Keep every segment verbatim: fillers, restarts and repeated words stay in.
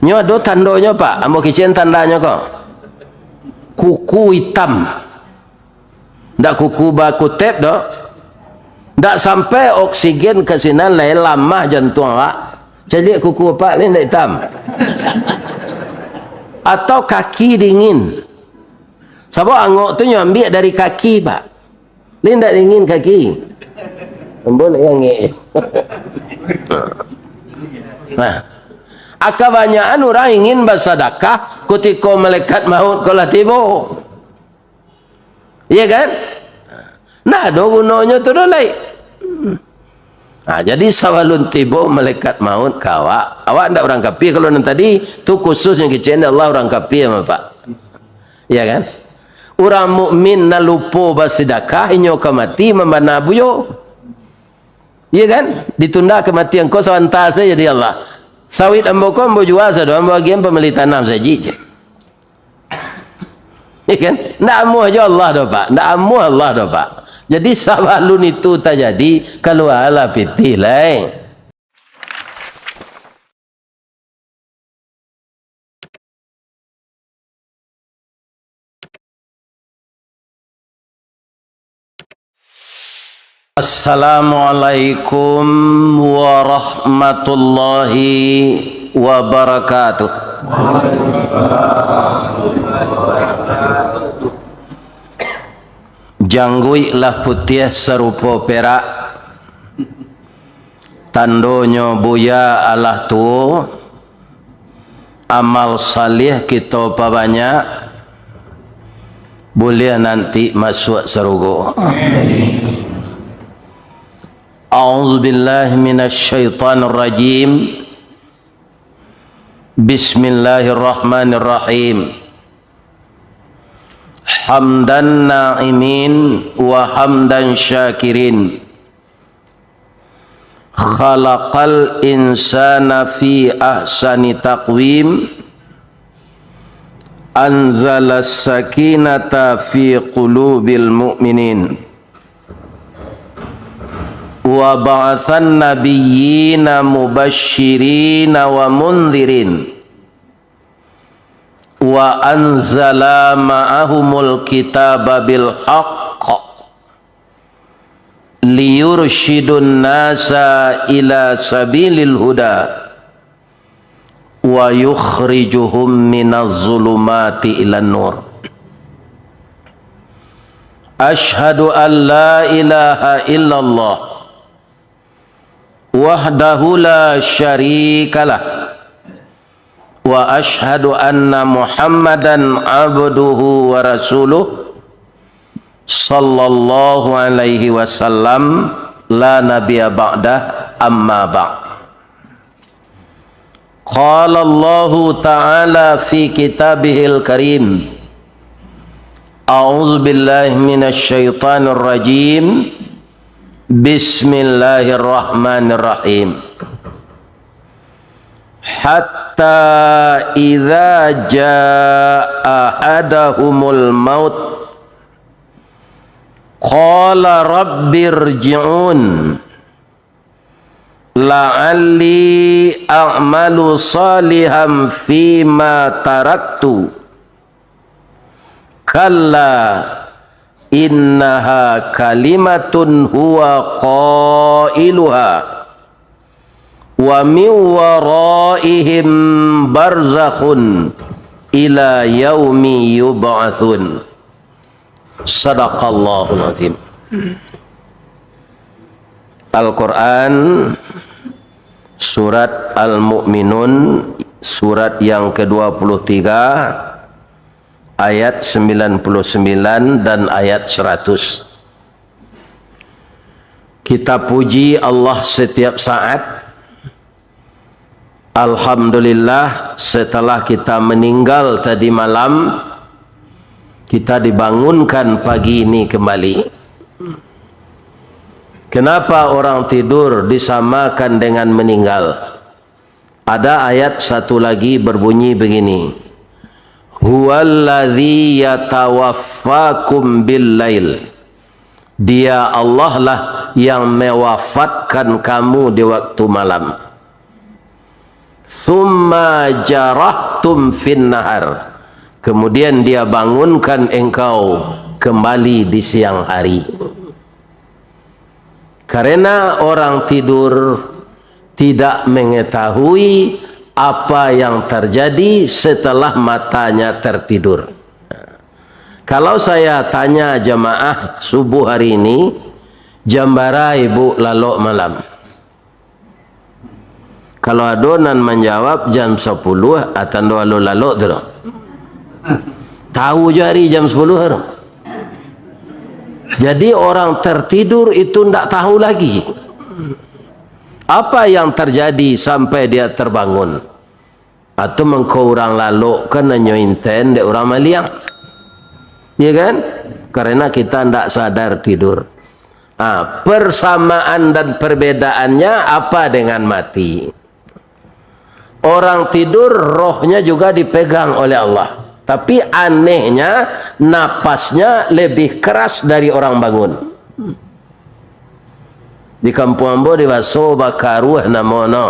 Nyo ado tandonyo, Pak. Ambo kecekan tandanyo ko. Kuku itam. Ndak kuku bakutep doh. Ndak sampai oksigen ka sinan, lai lamah jantuang awak. Caliak kuku apak ni ndak itam. Atau kaki dingin. Sabab angok tu nyo ambiak dari kaki, Pak. Lai ndak dingin kaki. Ambo lai angek. Nah, kabanyakan urang ingin basadakah kutiko malaikat maut ko lah tibo. Iya kan? Ndak ado gunonyo tu doh lai. Nah, jadi sabalun tibo malaikat maut ka awak, awak ndak urang kapia kalau nan tadi, tu khususnyo kecekan Allah urang kapia mah, Pak. Iya kan? Urang mukmin nan lupo basidakah, inyo ka mati mambana buyo. Iya kan? Ditunda kematian ko sabanta sajo di Allah. Sawit ambo ko ambo jua sado, ambo agiahan pambali tanah sajik je. Iya kan? Ndak amuah jo Allah doh, Pak. Ndak amuah Allah doh, Pak. Jadi, sabalun itu tajadi, kalualah pitih lai. Assalamualaikum warahmatullahi wabarakatuh. Jangguik lah putiah sarupo perak, tandonyo buya alah tuo, amal salih kito pabanyak, buliah nanti masuak sarugo. A'udzubillahi minasyaitonirrajim. Bismillahirrahmanirrahim. Hamdan na'imin wa hamdan syakirin. Khalaqal insana fi ahsani taqwim. Anzalas sakinata fi qulubil mu'minin. Wa ba'atsan nabiyyina mubasyirina wa mundzirin. Wa anzala ma'ahumul kitaba bil haqq. Liyursyidun nasa ila sabilil huda. Wa yukhrijuhum minaz zulumati ilan nur. Asyhadu an la ilaha illallah wahdahu la syarikalah. Wa asyhadu anna Muhammadan abduhu wa rasuluh. Sallallahu alaihi wasallam, la nabiyya ba'dah, amma ba'd. Qala Allahu ta'ala fi kitabihil karim. A'udzu billahi minasy syaithanir rajim. Bismillahirrahmanirrahim. Hatta idza jaa ahadahumul maut, qala rabbirji'un, la'alli a'malu salihan fima taraktu. Kalla, innaha kalimatun huwa qailuha, wa min waraihim barzakhun ila yaumi yub'atsun. Sadaqallahul azim. Al-Quran, surat Al-Mu'minun, surat yang kedua puluh tiga, ayat sembilan puluh sembilan dan ayat seratus. Kita puji Allah setiap saat. Alhamdulillah, setelah kita meninggal tadi malam, kita dibangunkan pagi ini kembali. Kenapa orang tidur disamakan dengan meninggal? Ada ayat satu lagi berbunyi begini, "Huwallazi yatawaffakum bil-lail." Dia Allah lah yang mewafatkan kamu di waktu malam. Tsumma jarahtum fin nahar. Kemudian Dia bangunkan engkau kembali di siang hari. Karena orang tidur tidak mengetahui apa yang terjadi setelah matanya tertidur. Kalau saya tanya jamaah subuh hari ini, jam bara ibu lalok malam? Kalau ado nan manjawab jam sapuluah, ah, tando alun lalok tu doh. Tahu jo hari jam sapuluah tu. Jadi, orang tertidur itu ndak tahu lagi apa yang terjadi sampai dia terbangun. Atau mangko urang lalok kan hanyo inten dek urang maliang. Ya kan? Karena kita ndak sadar tidur. Ah, persamaan dan perbedaannya apa dengan mati? Orang tidur, rohnya juga dipegang oleh Allah. Tapi anehnya, napasnya lebih keras dari orang bangun. Di kampuang ambo, di baso bakaruah namono.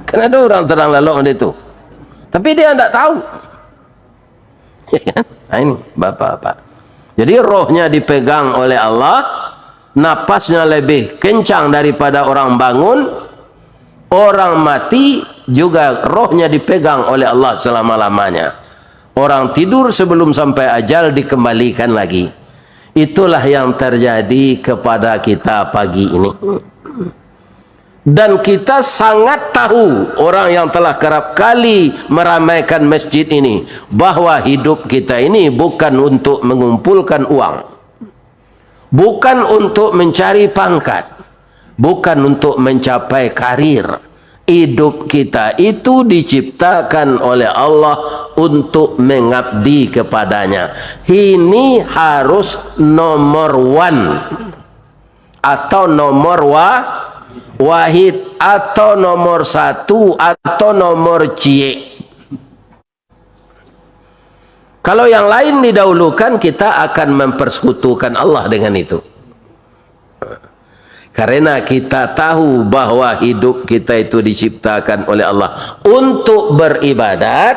Kan ada orang sadang lalok macam tu. Tapi dia ndak tahu. Ya kan? Nah, ini, bapak-bapak. Jadi, rohnya dipegang oleh Allah, napasnya lebih kencang daripada orang bangun, orang mati juga rohnya dipegang oleh Allah selama-lamanya. Orang tidur sebelum sampai ajal dikembalikan lagi. Itulah yang terjadi kepada kita pagi ini. Dan kita sangat tahu, orang yang telah kerap kali meramaikan masjid ini, bahwa hidup kita ini bukan untuk mengumpulkan uang, bukan untuk mencari pangkat, bukan untuk mencapai karir. Hidup kita itu diciptakan oleh Allah untuk mengabdi kepada-Nya. Ini harus nomor one. Atau nomor wa-, wahid, atau nomor satu, atau nomor ciek. Kalau yang lain didahulukan, kita akan mempersekutukan Allah dengan itu. Karena kita tahu bahwa hidup kita itu diciptakan oleh Allah untuk beribadat,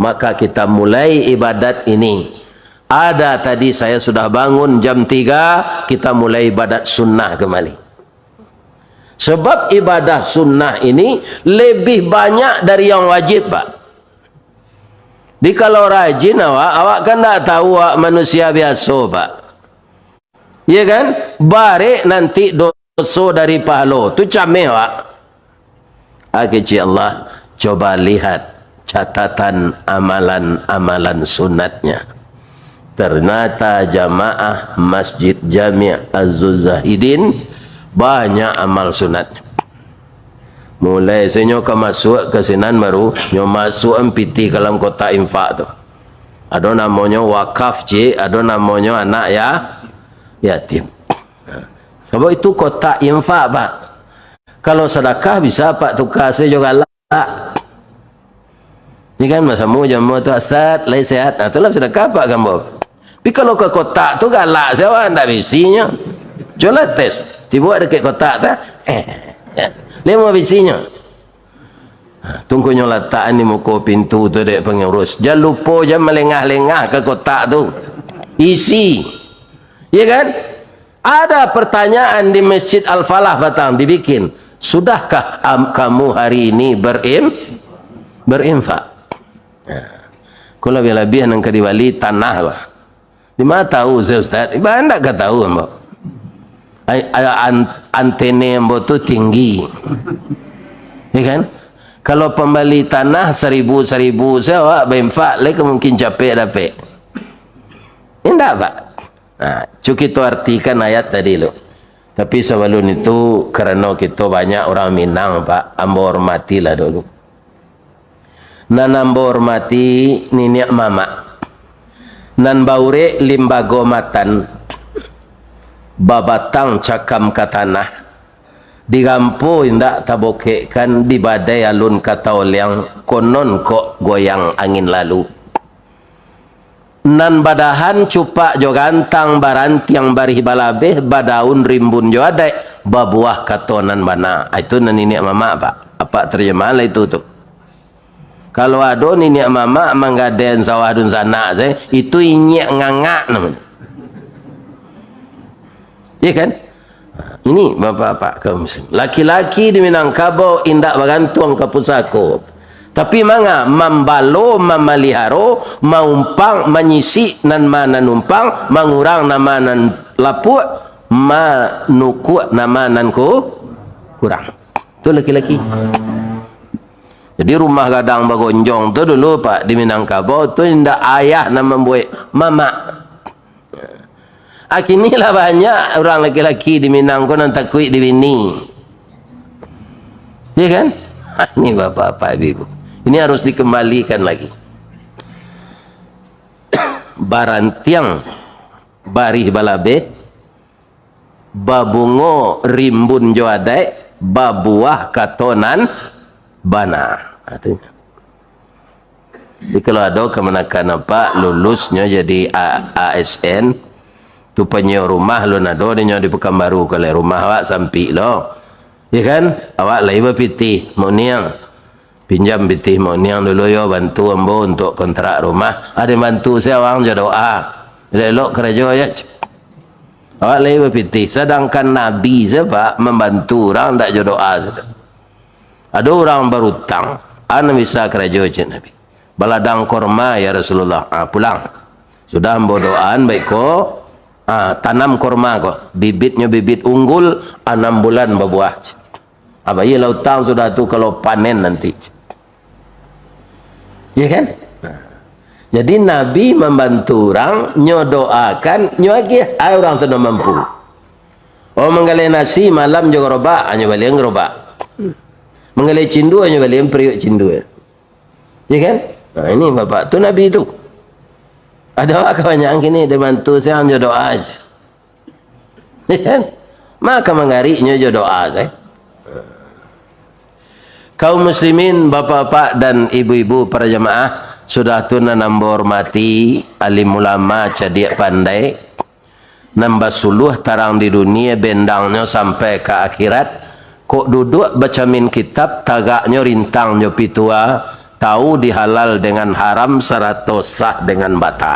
maka kita mulai ibadat ini. Ada tadi saya sudah bangun jam tiga, kita mulai ibadat sunnah kembali. Sebab ibadah sunnah ini lebih banyak dari yang wajib, Pak. Jadi kalau rajin awak, awak kan ndak tahu awak manusia biaso, Pak. Iya kan? Barek nanti doso dari pahalo. Tu cameh, Pak. Ah, kecil Allah, coba lihat catatan amalan-amalan sunatnya. Ternyata jamaah Masjid Jami' Az-Zahidin banyak amal sunat. Mulai se nyo ka masuak ka sinan baru, nyo masuak pitih ka dalam kotak infak tu. Ado namonyo wakaf, cik, ado namonyo anak ya-, yatim. Sabab itu kotak infak, Pak. Kalau sadakah bisa, Pak, tuka se jo galak. Ni kan basamo jo ambo tu, Ustaz, lai sehat. Nah, itulah sadakah, Pak, gambo. Tapi kalau ka kotak tu galak se, awak ndak bisinyo. Cubolah tes. Tibo dakek kotak tu. Eh, lai amuah bisinyo. Ha, tungkunyo latakan di muko pintu tu dek pangurus. Jan lupo, jan malengah-lengah ka kotak tu. Isi. Ya kan? Ada pertanyaan di Masjid Al-Falah patang dibikin. Sudahkah am-, kamu hari ini berim-, berinfak? Nah, ko labiah-labiah nan ka dibali tanah, bah. Di ma tahu se, Ustaz? Ibarat ndak ka tahu ambo. Ai, ai, an-, antene ambo tu tinggi. Ya kan? Kalau pambali tanah saribu-saribu se, awak bainfak, lai ka mungkin capek dapek. Indak, Pak. Nah, cu kito artikan ayat tadi lu. Tapi sabalun itu, karano kito banyak urang Minang, Pak, ambo hormatilah dulu. Nan ambo hormati niniak mamak, nan baurek limbago matan, babatang cakam ka tanah, dirampo indak tabokekkan, di badai alun ka taoliang, konon kok goyang angin lalu. Nan badahan cupak jo gantang, barantiang barih balabeh, badaun rimbun jo adaik, babuah kato nan bana. Ah, itu nan niniak mamak, Pak. Apak terjemah lah itu tu. Kalau ado niniak mamak manggaden sawah dunsanak se, itu inyiak ngangak namonyo. Iya kan? Ini bapak-bapak kaum muslim. Laki-laki di Minangkabau indak bagantuang ka pusako. Tapi manga, mambalo, mamaliharo, maumpang, manyisik nan ma nan umpang, mangurang nan ma nan lapuak, manukuak nan ma nan ku-, kurang. Tu laki-laki. Jadi rumah gadang bagonjong tu dulu, Pak, di Minangkabau tu indak ayah nan mambuek, mamak. Ah, kini lah banyak urang laki-laki di Minang ko nan takuik di bini. Ya kan? Ah, ini bapak-bapak, ibu-ibu. Ini harus dikembalikan lagi. Barantiang barih balabeh, babungo rimbun jo adaik, babuah kato nan bana. Artinyo. Jadi, kalau ado kamanakan apak lulusnyo jadi A-, A S N, tu panyiok rumah lun ado dinyo di Pekanbaru, kalau rumah awak sampik lo. Ya kan? Awak lai bapitih, Mak Uniang. Pinjam pitih Mak Uniang dulu yo, bantu ambo untuk kontrak rumah. Ado bantu se awak jo doa. Elok-elok karajo ya. Awak lai bapitih. Sadangkan Nabi se, Pak, mambantu urang ndak jo doa se. Ado urang barutang, a nan bisa karajo, cek Nabi. Baladang korma, ya Rasulullah. Ah, pulang. Sudah ambo doaan, baik ko, ah, tanam korma ko. Bibitnyo bibit unggul, anam bulan babuah. Apa iya lah utang sudah tu kalau panen nanti. Ya kan? Jadi Nabi mambantu urang, nyo doakan, nyo agiah, ai urang tu nan mampu. Oh, manggaleh nasi malam jo garobak, nyo balian garobak. Manggaleh cindua, nyo balian periuk cindua. Ya kan? Nah, ini bapak tu Nabi tu. Ado awak kabanyakan kini, dibantu siang jo doa aja. Ya kan? Maka mangariknyo jo doa sae. Kaum muslimin, bapak-bapak dan ibu-ibu para jamaah, sudah tu nan ambo hormati, alim ulama, cadiak pandai, nan basuluah tarang di dunia, bendangnyo sampai ka akhirat, kok duduak bacamin kitab, tagaknyo rintang jo pitua, tahu di halal dengan haram sarato sah dengan bata.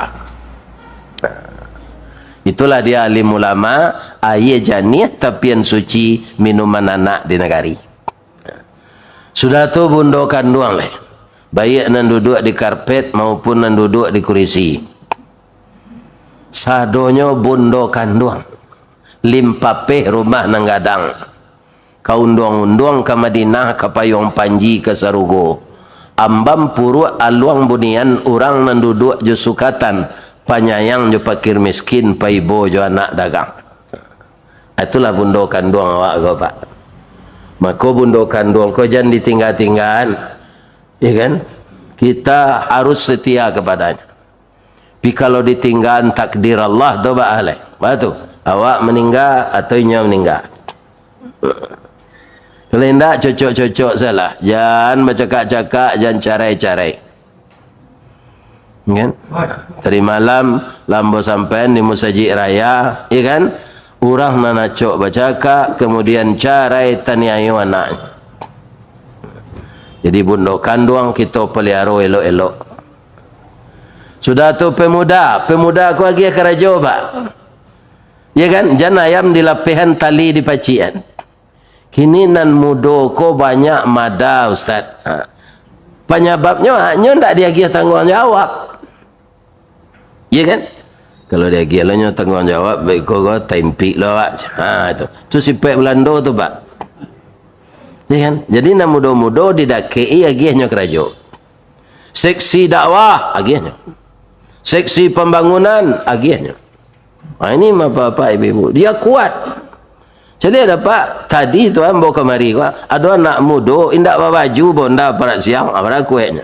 Itulah dia alim ulama, aia janiah tapian suci, minuman anak di nagari. Sudah tu bundo kanduang leh, baiak nan duduak di karpet maupun nan duduak di kurisi. Sadonyo bundo kanduang, limpapeh rumah nan gadang. Ka unduang-unduang ka Madinah, ka payuang panji ka sarugo. Ambam puruak aluang bunian, urang nan duduak jo sukatan, panyayang jo pakir miskin, paibo jo anak dagang. Itulah bundo kanduang awak ko, Pak. Mako bundo kanduang ko jan ditingga-tinggaan. Ya kan? Kita harus setia kepadanya. Tapi kalau ditinggaan takdir Allah tu, baa lai? Baa tu? Awak maningga atau inyo maningga? Kalau indak, cocok-cocok salah. Jan bacakak-cakak, jan carai-carai. Kan? Tadi malam, lah ambo sampaian di Musajik Raya, ya kan? Urang nan acok bacakak, kemudian carai taniayo anaknyo. Jadi, bundo kanduang kito paliaro elok-elok. Sudah tu pemuda, pemuda ko agiah karajo, Pak. Ya kan? Jan ayam di lapehan, tali di pacikan. Kini nan mudo ko banyak mada, Ustaz. Ha. Panyababnyo, ha, nyo ndak diagiah tangguang jawab. Ya kan? Kalau diagiah lah nyo tangguang jawab, baik ko, ko taimpik lo awak. Ha, itu. Tu sipaik Belando tu, Pak. Ya kan? Jadi, nan mudo-mudo didakek-i agiahnyo karajo. Seksi dakwah, agiahnyo. Seksi pambangunan, agiahnyo. Ha, ini bapak-bapak, ibu-ibu. Dia kuat. Jadi, ado, Pak, tadi tu ambo kamari, Pak, ado anak mudo, indak babaju, bonda parak siang, ha, bara kueknyo.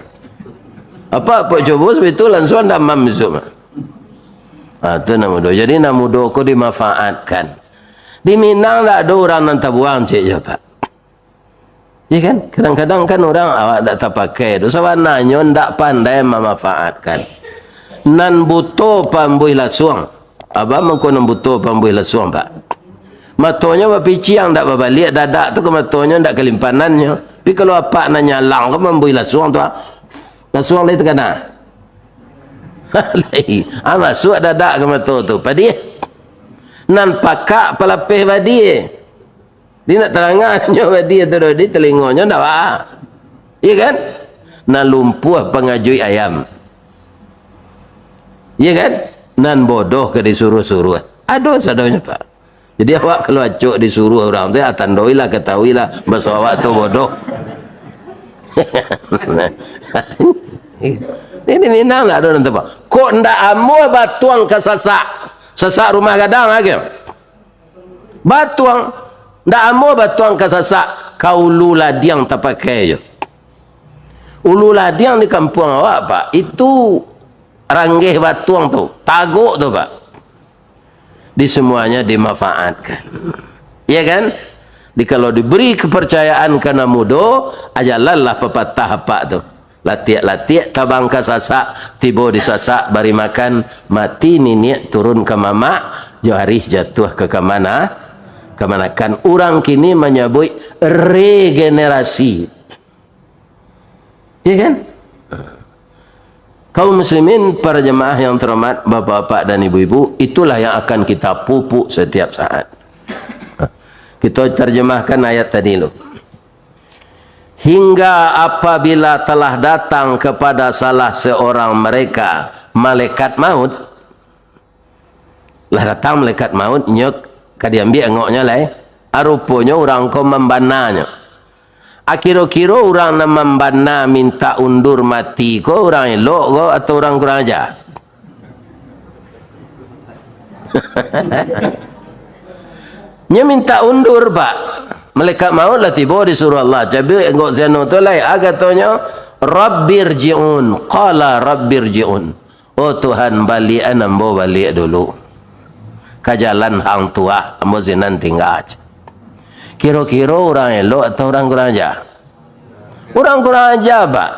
Apak, Pak, cubo sabitu langsuang damam bisuak, Pak. Ha, tu anak mudo. Jadi, anak mudo ko dimanfaatkan. Di Minang ndak ado urang nan tabuang, cek jo, Pak. Ya kan? Kadang-kadang kan urang awak dak tapakai tu, sabananyo ndak pandai mamanfaatkan. Nan buto pambuih lasuang. Apo mangko nan buto pambuih lasuang, Pak? Matonyo bapiciang, ndak babaliak, dadak tu ka matonyo, ndak ka limpanannyo. Tapi kalau apak nan nyalang ko mambuih lasuang tu, ah, lasuang lai takana. Lai. Ah, masuak dadak ka mato tu. Padih. Nan pakak palapeh badie. Di nak talanganyo badie tu doh, di talingonyo ndak ba-, iya kan? Nan lumpuah pangajuik ayam. Iya kan? Nan bodoh ka disuruah-suruah. Ado sadonyo, Pak. Jadi awak kalau acok disuruah urang tu, ya, tandoilah, katahuilah, baso awak tu bodoh. Ini Minang lah ado nan tu, Pak. Kok ndak amuah batuang ka sasak? Sasak rumah gadang aja. Batuang, ndak amuah batuang ka sasak, ka ulu ladiang tapakai jo. Ulu ladiang di kampuang awak, Pak, itu ranggeh batuang tu, tagok tu, Pak. Di semuanya dimanfaatkan. Iya kan? Di, kalau diberi kepercayaan ka nan mudo, ajalanlah papatah apak tu. Latiak-latiak tabang ka sasak, tibo di sasak bari makan, mati niniak turun ka mamak, jo arih jatuah ka kamana-, kamanakan. Urang kini manyabuik regenerasi. Iya kan? Kaum muslimin, para jemaah yang terhormat, bapak-bapak dan ibu-ibu, itulah yang akan kita pupuk setiap saat. Kita terjemahkan ayat tadi lu. Hingga apabila telah datang kepada salah seorang mereka malaikat maut, lah datang malaikat maut, nyo ka diambiak angoknyo lai. Ah, ruponyo urang ko mambananyo. Ah, kiro-kiro urang nan mambana mintak undur mati ko urang elok ko atau urang kurang aja? Nyo mintak undur, Pak. Malaikat maut lah tibo disuruah Allah. Cabuik angok sinan tu lai. Ah, katonyo, "Rabbirji'un." Qala, "Rabbirji'un." "Oh Tuhan, baliakan ambo baliak dulu. Ka jalan hang tu ah, ambo sinan tingga." Kiro-kiro urang elok atau urang kurang aja? Urang kurang aja, Pak.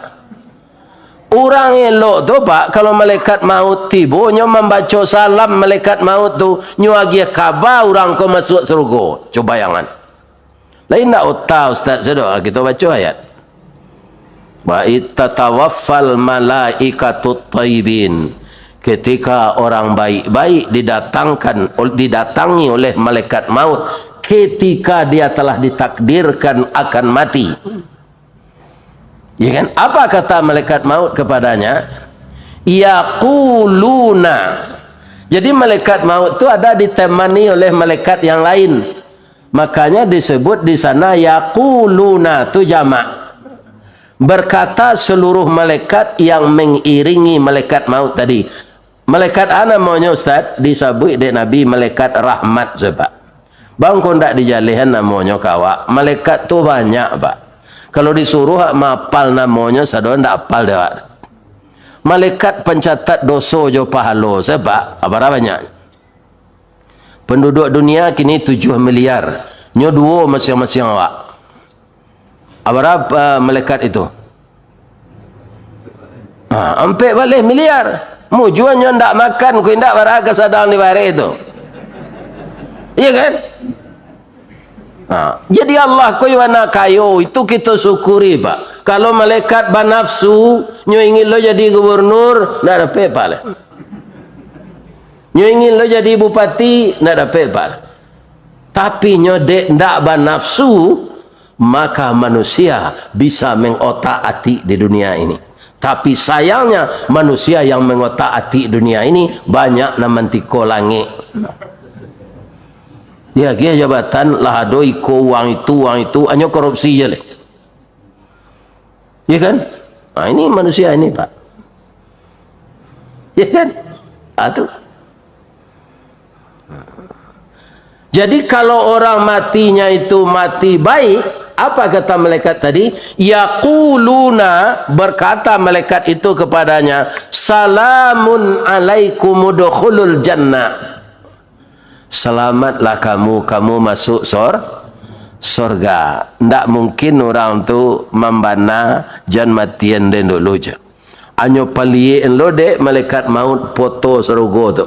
Urang elok tu, Pak, kalau malaikat maut tibo, nyo mambaco salam malaikat maut tu, nyo agiah kaba urang ko masuak sarugo. Cubo bayangan. Lain ndak ota Ustaz sudah, kito baco ayat. "Wa ittatawaffal malaikatut thayyibin." Ketika orang baik-baik didatangkan, didatangi oleh malaikat maut, ketika dia telah ditakdirkan akan mati. Ya kan? Apa kata malaikat maut kepadanya? Yaquluna. Jadi malaikat maut tu ada ditemani oleh malaikat yang lain. Makanya disebut di sana yaquluna tu jamak. Berkata seluruh malaikat yang mengiringi malaikat maut tadi. Malaikat a namonyo, Ustaz? Disabuik dek Nabi malaikat rahmat, Pak. Bang, kok ndak dijalehan namonyo ka awak? Malaikat tu banyak, Pak. Kalau disuruah mapal namonyo, sadonyo ndak apal dek awak. Malaikat pancatat doso jo pahalo, Pak, bara banyak? Penduduk dunia kini tujuh miliar. Nyo duo masiang-masiang awak. Abarah, eh, malaikat itu? Ha, ampek baleh miliar. Mujua nyo ndak makan, ko indak bara ka sadang di bareh tu. Iya kan? Ha, jadi Allah ko iyo bana kayo, itu kito syukuri, Pak. Kalau malaikat banafsu, nyo ingin lo jadi gubernur, ndak dapek pale. Nyo ingin lo jadi bupati, ndak dapek pale. Tapi nyo dek ndak banafsu, maka manusia bisa mengotak-atik di dunia ini. Tapi sayangnya, manusia yang mengotak-atik dunia ini banyak nan mantiko langik. Diagiah jabatan, lah ado iko, uang itu, uang itu, hanyo korupsi je leh. Ya kan? Nah, ini manusia ini, Pak. Ya kan? Ah, tu. Jadi, kalau orang matinya itu mati baik, apa kata malaikat tadi? Yaquluna, berkata malaikat itu kepadanya, "Salamun alaikum udkhulul jannah." "Selamatlah kamu, kamu masuk sor-, sorga." Ndak mungkin urang tu mambana, "Jan matian den dulu," je. Anyo paliek lo dek malaikat maut poto sarugo tu.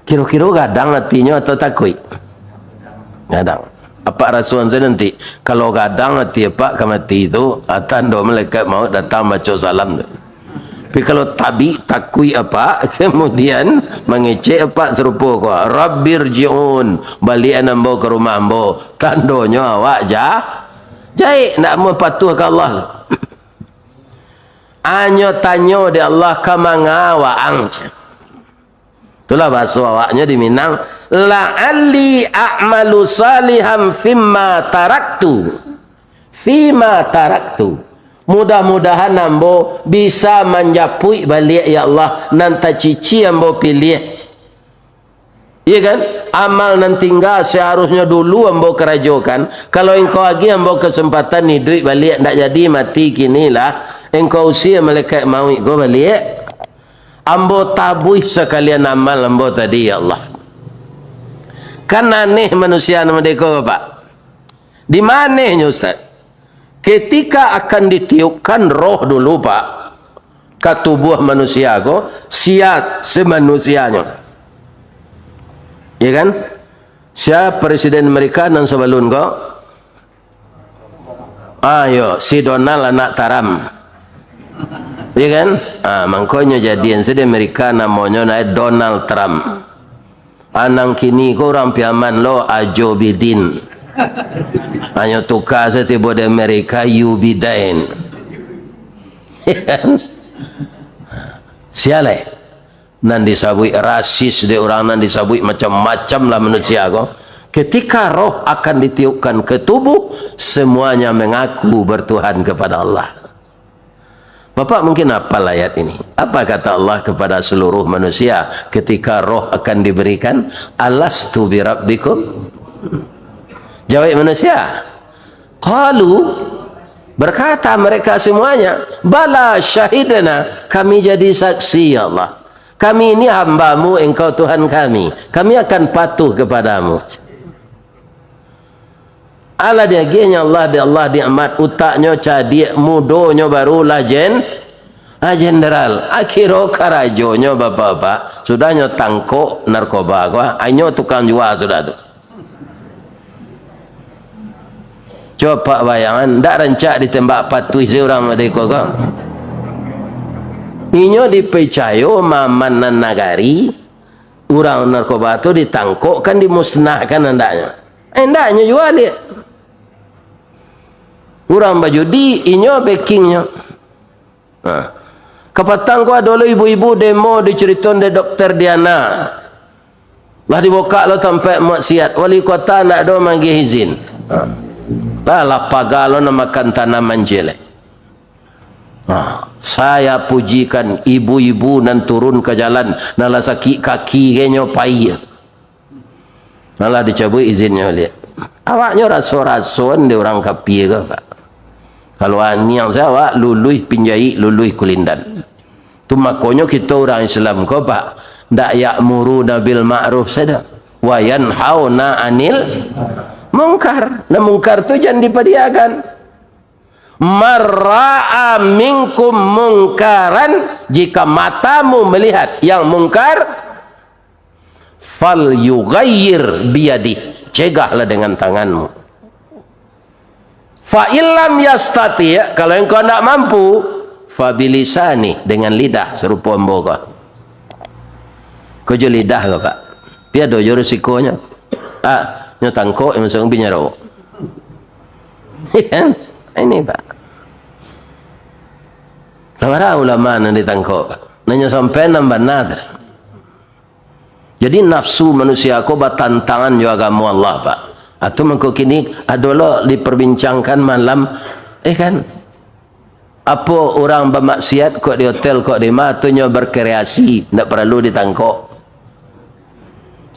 Kiro-kiro gadang atinyo atau takuik? Gadang. Apak rasuan sajo nanti, kalau gadang ati apak ka mati tu, ah, tando malaikat maut datang baco salam tu. Tapi kalau tabik, takuik apak, kemudian mangecek apak sarupo ko, "Rabbirji'un, baliakan ambo ka rumah ambo." Tandonyo awak ja-, jahek, ndak amuah patuah ka Allah. Anyo tanyo dek Allah, "Ka manga waang?" Itulah bahaso awaknyo di Minang, "La'alli a'malu salihan fimma taraktu." Fima taraktu. Mudah-mudahan ambo bisa manjapuik baliak, ya Allah, nan tacici ambo piliah. Iya kan? Amal nan tingga seharusnyo dulu ambo karajokan. Kalau Engkau agiah ambo kesempatan iduik baliak, ndak jadi mati kini lah. Engkau usia malaikat mauik ko baliak. Ambo tabuih sakalian amal ambo tadi, ya Allah. Kan aneh manusia nan model ko, Pak. Di manenyo, Ustaz? Ketika akan ditiupkan roh dulu, Pak, ka tubuah manusia ko, sia samanusianyo? Ya kan? Sia Presiden Amerika nan sabalun ko? Ah, yo, si Donald anak Taram. Ya kan? Ah, mangkonyo jadian se di Amerika namonyo nai Donald Trump. Anang kini ko urang Piaman lo Ajo Bidin. Hanyo tuka se tibo di Amerika, Yu Bidain. Sia lai. Nan disabuik rasis dek urang, nan disabuik macam-macam lah manusia ko. Ketika roh akan ditiupkan ke tubuh, semuanya mengaku bertuhan kepada Allah. Bapak mungkin hafal ayat ini. Apa kata Allah kepada seluruh manusia ketika roh akan diberikan? "Alastu birabbikum?" Jawab manusia. Qalu, berkata mereka semuanya, "Bala syahidna, kami jadi saksi, ya Allah. Kami ini hamba-Mu, Engkau Tuhan kami. Kami akan patuh kepada-Mu." Alah diagiahnyo Allah, di Allah nikmat, utaknyo cadiak, mudonyo baru lah jen-, ah, jenderal. Akhiro karajonyo bapak-bapak, sudahnyo tangkok narkoba ko, ah, inyo tukang jua sudah tu. Cubo apak bayangan, ndak rancak ditembak patuih se urang mode ko ko. Inyo dipicayo maamanah nagari, urang narkoba tu ditangkok, kan dimusnahkan andaknyo. Eh, andaknyo jua liak. Urang bajudi, inyo backingnyo. Ha. Kapatang ko ado lo ibu-ibu demo dicaritoan dek Dokter Diana. Lah dibukak lo tampek maksiat. Wali kota ndak ado magiah izin. Ha. Lah, lah paga lo nan makan tanaman ciek lai. Ha. Saya pujikan ibu-ibu nan turun ka jalan, nan lah sakik kaki kainyo pai. Malah dicabuik izinnyo liak. Awaknyo raso-rasoan dek urang kapia ko, Pak. Kalau aniang se awak luluih pinjaik, luluih kulindan. Tu makonyo kito urang Islam ko, Pak, ndak ya'muruna bil ma'ruf sajo. Wa yanhauna 'anil mungkar. Nah, mungkar tu jan dipadiakan. "Marra'a minkum mungkaran," jika matamu melihat yang mungkar, "falyughayyir biyadih," cegahlah dengan tanganmu. "Fa illam yastati'," kalau engkau ndak mampu, "fa bilisanih," dengan lidah, sarupo ambo ko. Ko jo lidah ko, Pak. Tapi ado jo risikonyo. Ah, nyo tangkok, nyo masuak ka pinjaro. Kan? Ini, Pak. Lah bara ulama nan ditangkok, Pak? Nan nyo sampai nan bana tu. Jadi, nafsu manusia ko batantangan jo agamo Allah, Pak. Atau mangko kini ado lo diperbincangkan malam, eh, kan? Apo urang bamaksiat kok di hotel, kok di ma, tu nyo berkreasi, ndak paralu ditangkok.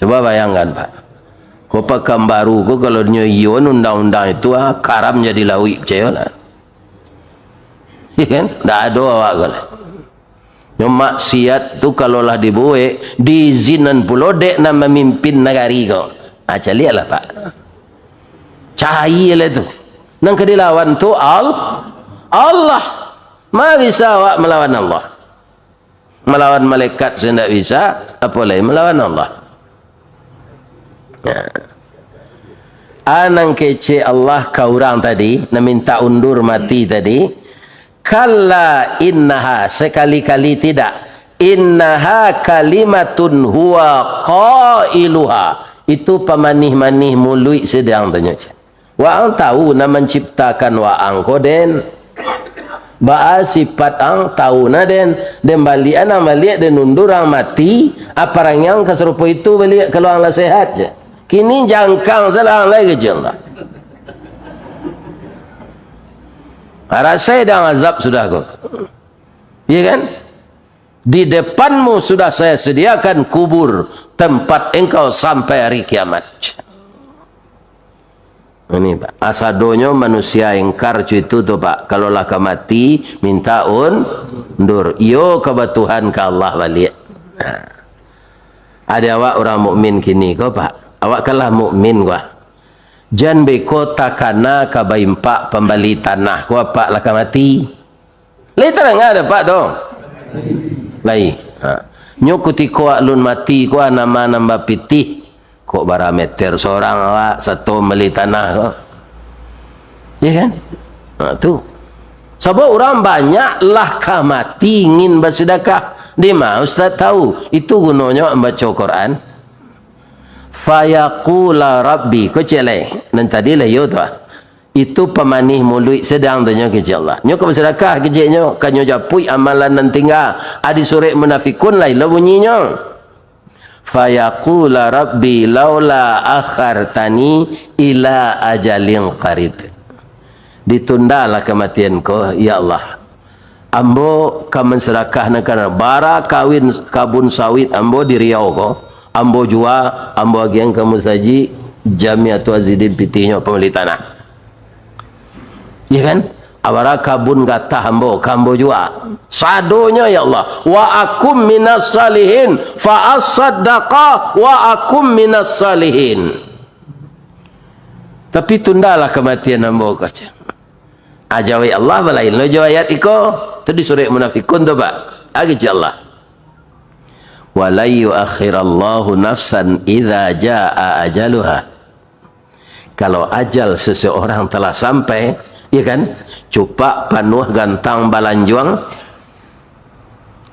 Coba bayangkan, Pak. Ko Pakanbaru ko, kalau nyo iyo undang-undang itu, ah, karam jadi lauik, picayolah. Iya kan? Ndak ado awak ko lah. Nyo maksiat tu kalau lah dibuek, diizinan pulo dek nan mamimpin nagari ko. Ah, caliaklah, Pak. Cailah tu. Nan ka dilawan tu Al-, Allah. Ma bisa awak malawan Allah? Malawan malaikat se ndak bisa, apo lai malawan Allah? Nah. A nan kecek Allah ka urang tadi, nan mintak undur mati tadi, "Kalla innaha," sakali-kali tidak, "innaha kalimatun huwa qailuha," itu pamanih-manih muluik sidang tu nyo. Waang tahu nan manciptakan waang ko den. Baa sipat ang tahu na den. Den baliak ang baliak, den undur ang mati, aparangiang ka sarupo itu baliak kalau ang lah sehat je. Kini jangkang salah ang lai ka jalan. Rasai dang azab sudah ko. Iya kan? Di depanmu sudah saya sediakan kubur, tempat engkau sampai hari kiamat. Ini, Pak. Asadonyo manusia ingkar cuitu tu, Pak. Kalau lah ka mati, minta un-, undur. Iyo ka batuhan ka Allah baliak. Nah. Ade awak urang mukmin kini ko, Pak. Awak kan lah mukmin ko. Jan beko takana ka baimpak pambali tanah ko, Pak, lah ka mati. Lai tadanga dek Apak tu? Lai. Ha. Nyo kutiko alun mati ko, a nama nan bapitih. Kok bara meter sorang awak sato mambali tanah ko? Iya kan? Ha, tu. Sabab urang banyak lah ka mati ingin basidakah. Dima Ustaz tahu? Itu gunonyo mambaco Quran. Fayaqula Rabbi. Ko cek lai. Nan tadi lah iyo tu ah. Itu pamanih muluik sidang tu nyo kecek Allah. Nyo ka basadakah keceknyo, ka nyo japuik amalan nan tingga. Adi surek Munafikun lai lo bunyinyo. Fayaqula Rabbi laula akhartani ila ajalin qarib. Ditundalah kamatian ko, ya Allah. Ambo ka mansadakahkan bara kawin kabun sawit ambo di Riau ko, ambo jua, ambo agiahan ka musajik, Jamiatul Azizin pitihnyo pambali tanah. Iya kan? Abara kabun gatah ambo, ka ambo jua. Sadonyo, ya Allah. Wa akum minas salihin, fa asaddaqa wa akum minas salihin. Tapi tundalah kamatian ambo ko, cek. Ajawi Allah balain lo jo ayat iko. Tu di surek Munafikun tu, Pak. Agi cek Allah. Wa la yuakhirallahu nafsan idza jaa ajaluha. Kalau ajal seseorang telah sampai, ya kan? Cupak panuah gantang balanjuang,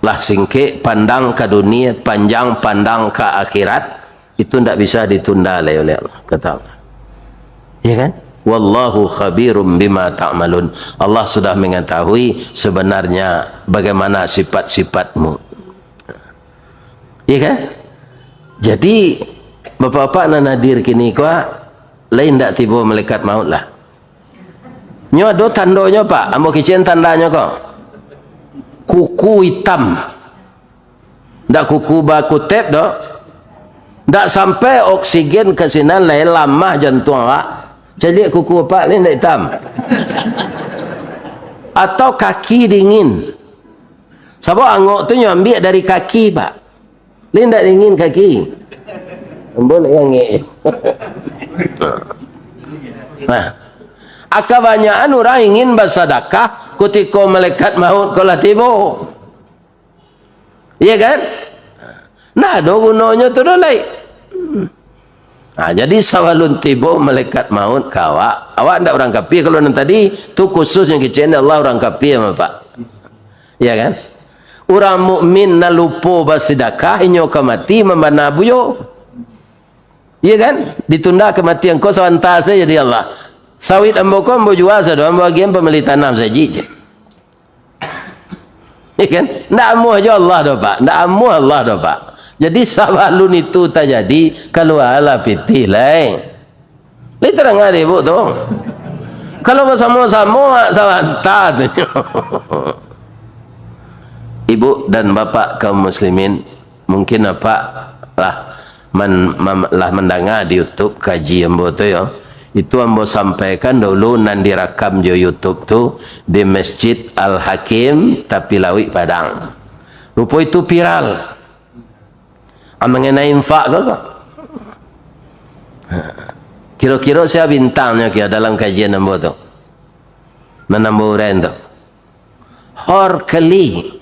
lah singkek pandang ka dunia, panjang pandang ka akhirat, itu ndak bisa ditunda lai oleh Allah, kata Allah. Ya kan? Wallahu khabirum bima ta'malun. Allah sudah mengetahui sebenarnya bagaimana sifat-sifatmu. Ya kan? Jadi, bapak-bapak nan hadir kini ko, lai ndak tibo malaikat maut lah. Nyo ado tandonyo, Pak. Ambo kecekan tandanyo ko. Kuku itam. Ndak kuku bakutep doh. Ndak sampai oksigen ka sinan lai lamah jantuang awak. Caliak kuku apak ni ndak itam. Atau kaki dingin. Sabab angok tu nyo ambiak dari kaki, Pak. Lai ndak dingin kaki. Ambo lai angek. Nah, kabanyakan urang ingin basadakah kutiko malaikat maut ko lah tibo. Iya kan? Nah, ado gunonyo tu doh lai. Nah, jadi sabalun tibo malaikat maut ka awak, awak ndak urang kapia kalau nan tadi, tu khusus nan kecek Allah urang kapia, Pak. Iya kan? Urang mukmin nan lupo basidakah, inyo ka mati mambana buyo. Iya kan? Ditunda kamatian ko sabanta sajo di Allah. Sawit ambo ko ambo jua sado, ambo agiahan pambali tanah sajik je. Iya kan? Ndak amuah jo Allah doh, Pak. Ndak amuah Allah doh, Pak. Jadi, sabalun itu tajadi, kalualah pitih lai. Lai tadanga dek Ibuk tu. Kalau basamo-samo, sabanta tu. Ibuk dan Bapak kaum muslimin, mungkin Apak lah man-, mam-, lah mandanga di YouTube kaji ambo tu, yo. Itu ambo sampaikan dulu nan dirakam jo YouTube tu di Masjid Al-Hakim, Tapi Lauik, Padang. Rupo itu viral. Ah, mangenai infak ko, ko. Kiro-kiro sia bintangnyo kiro dalam kajian ambo tu? Nan ambo uraian tu. Horkeli.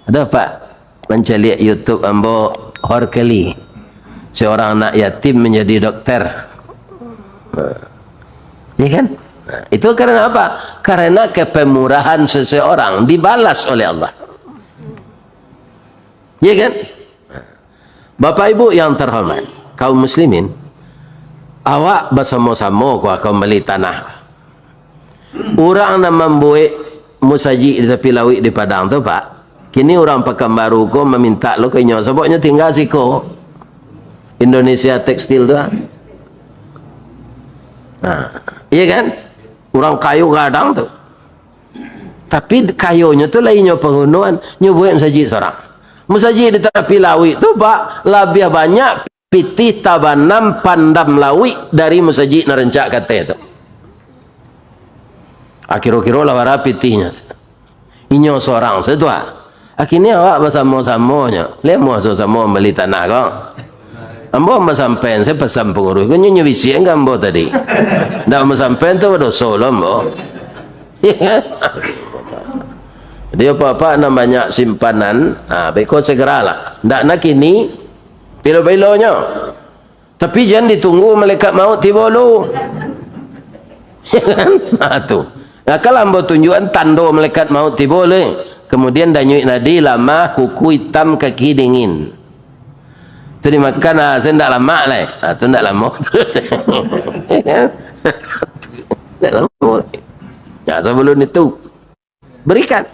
Ada, Pak, mancaliak YouTube ambo, Horkeli. Seorang anak yatim menjadi dokter. Nah. Iya kan? Nah, itu karena apa? Karena kepemurahan seseorang dibalas oleh Allah. Iya kan? Bapak Ibu yang terhormat, kaum muslimin, awak basamo-samo ko ka mambali tanah. Urang nan mambuek musajik di tapi lauik di Padang tu, Pak, kini urang Pakanbaru ko mamintak lo ka inyo, sabab nyo tingga siko. Indonesia Tekstil tu, ah. Nah, iya kan? Urang kayo gadang tu. Tapi kayonyo tu lai nyo pagunoan, nyo buek musajik sorang. Musajik di tapi lauik tu, Pak, labiah banyak pitih tabanam pandam lauik dari musajik nan rancak kateh tu. Ah, kiro-kiro lah bara pitihnyo tu. Inyo sorang sajo tu, ah. Kini awak basamo-samonyo. Lai amuah samo-samo mambali tanah ko. Ambo, ambo sampaian sajo pasan pangurus ko, nyo, nyo bisiakan ka ambo tadi. Ndak ambo sampaian tu badoso lo ambo. Jadi, apak-apak nan banyak simpanan, ha, beko segeralah. Ndak nak kini, pilo-pilonyo. Tapi jan ditunggu malaikat maut tibo lu. Ya kan? Nah, tu. Nah, kalau ambo tunjuakan tando malaikat maut tibo lu. Kemudian danyuik nadi, lamah, kuku itam, kaki dingin. Tu dimakan, ah, tu ndak lamak lai. Ah, tu ndak lamo. Ndak lamo lai. Nah, sabalun itu, barikan.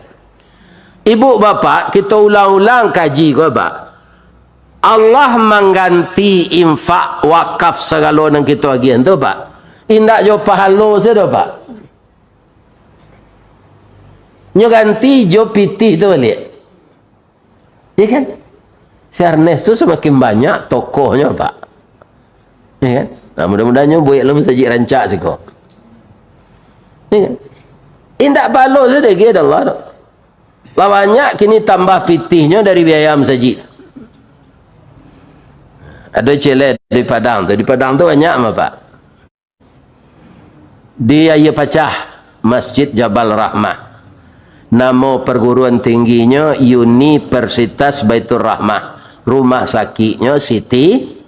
Ibu bapak, kito ulang-ulang kaji ko, Pak. Allah mangganti infak, wakaf, sagalo nan kito agiahan tu, Pak. Indak jo pahalo sajo, Pak. Nyo ganti jo pitih tu baliak. Ya kan? Si Arnes tu samakin banyak tokohnyo, Pak. Ya kan? Nah, mudah-mudahan nyo buek lah masajik rancak siko. Ya kan? Indak pahalo sajo diagiah dek Allah tu. Lah banyak kini tambah pitihnyo dari biaya masajik. Ado ciek lai di Padang tu. Di Padang tu banyak mah, Pak. Di Aia Pacah, Masjid Jabal Rahmah. Namo perguruan tingginyo Universitas Baitur Rahmah. Rumah sakiknyo Siti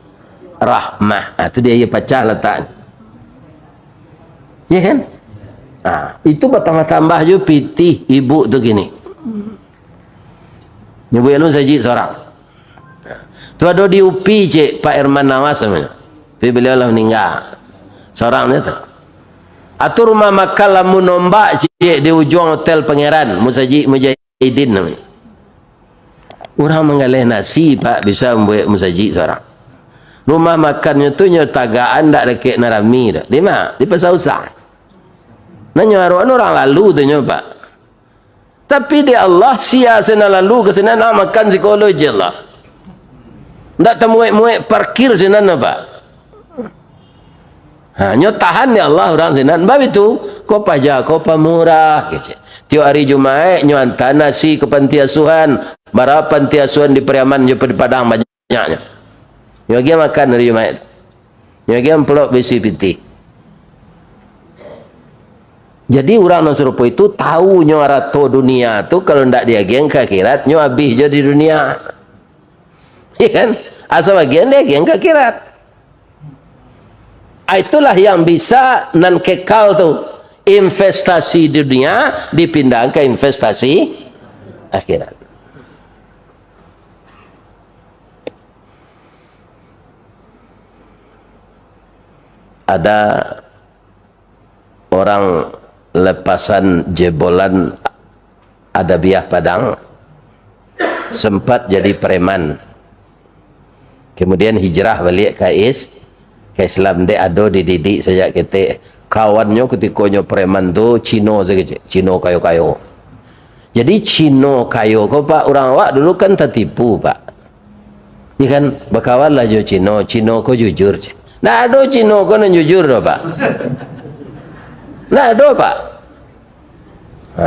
Rahmah. Ah, tu di Aia Pacah lataknyo. Ya kan? Ah, itu batambah-tambah jo pitih ibu tu kini. Nyo buek alun sajik sorang. Tu ado di UPI, cek, Pak Herman Nawas namonyo. Tapi baliau lah maningga. Sorang nyo tu. Atu rumah makan Lamun Ombak, cek, di ujuang Hotel Pangeran, Musajik Mujahidin namonyo. Urang manggaleh nasi, Pak, bisa mambuek musajik sorang. Rumah makannyo tu nyo tagakan, ndak dakek nan rami doh. Di ma? Di Pasa Usang. Nah, nyo arokan urang lalu tu nyo, Pak. Tapi dek Allah, sia sinan lalu ka sinan, nak makan siko lo, insyaallah. Ndak tamuek-muek parkir sinan, Pak. Ha, nyo tahan dek Allah urang sinan. Bab itu, ko paja, ko pamurah, kecek. Tiok ari Jumaik, nyo anta nasi ka panti asuhan. Bara panti asuhan di Pariaman jo di Padang banyak. Banyaknyo. Nyo agiah makan ari Jumaik tu. Nyo agiah amplop baisi pitih. Jadi, urang nan sarupo itu tahu nyo arato dunia tu, kalau ndak diagiah ka akhirat, nyo abih jo di dunia. Ya kan? Asa bagian diagiah ka akhirat. Ah, itulah yang bisa nan kekal tu. Investasi dunia dipindahan ka investasi akhirat. Ada orang lepasan jebolan adabiah Padang, sempat jadi preman. Kemudian hijrah baliak ka Is-, ka Islam, dek ado dididik sajak ketek. Kawannyo kutiko nyo preman tu Cino saketek, Cino kayo-kayo. Jadi Cino kayo ko, Pak, urang awak dulu kan tatipu, Pak. Iya kan, bakawanlah jo Cino, Cino ko jujur, cek. Ndak ado Cino ko nan jujur doh, Pak. Ndak ado, Pak. Ha.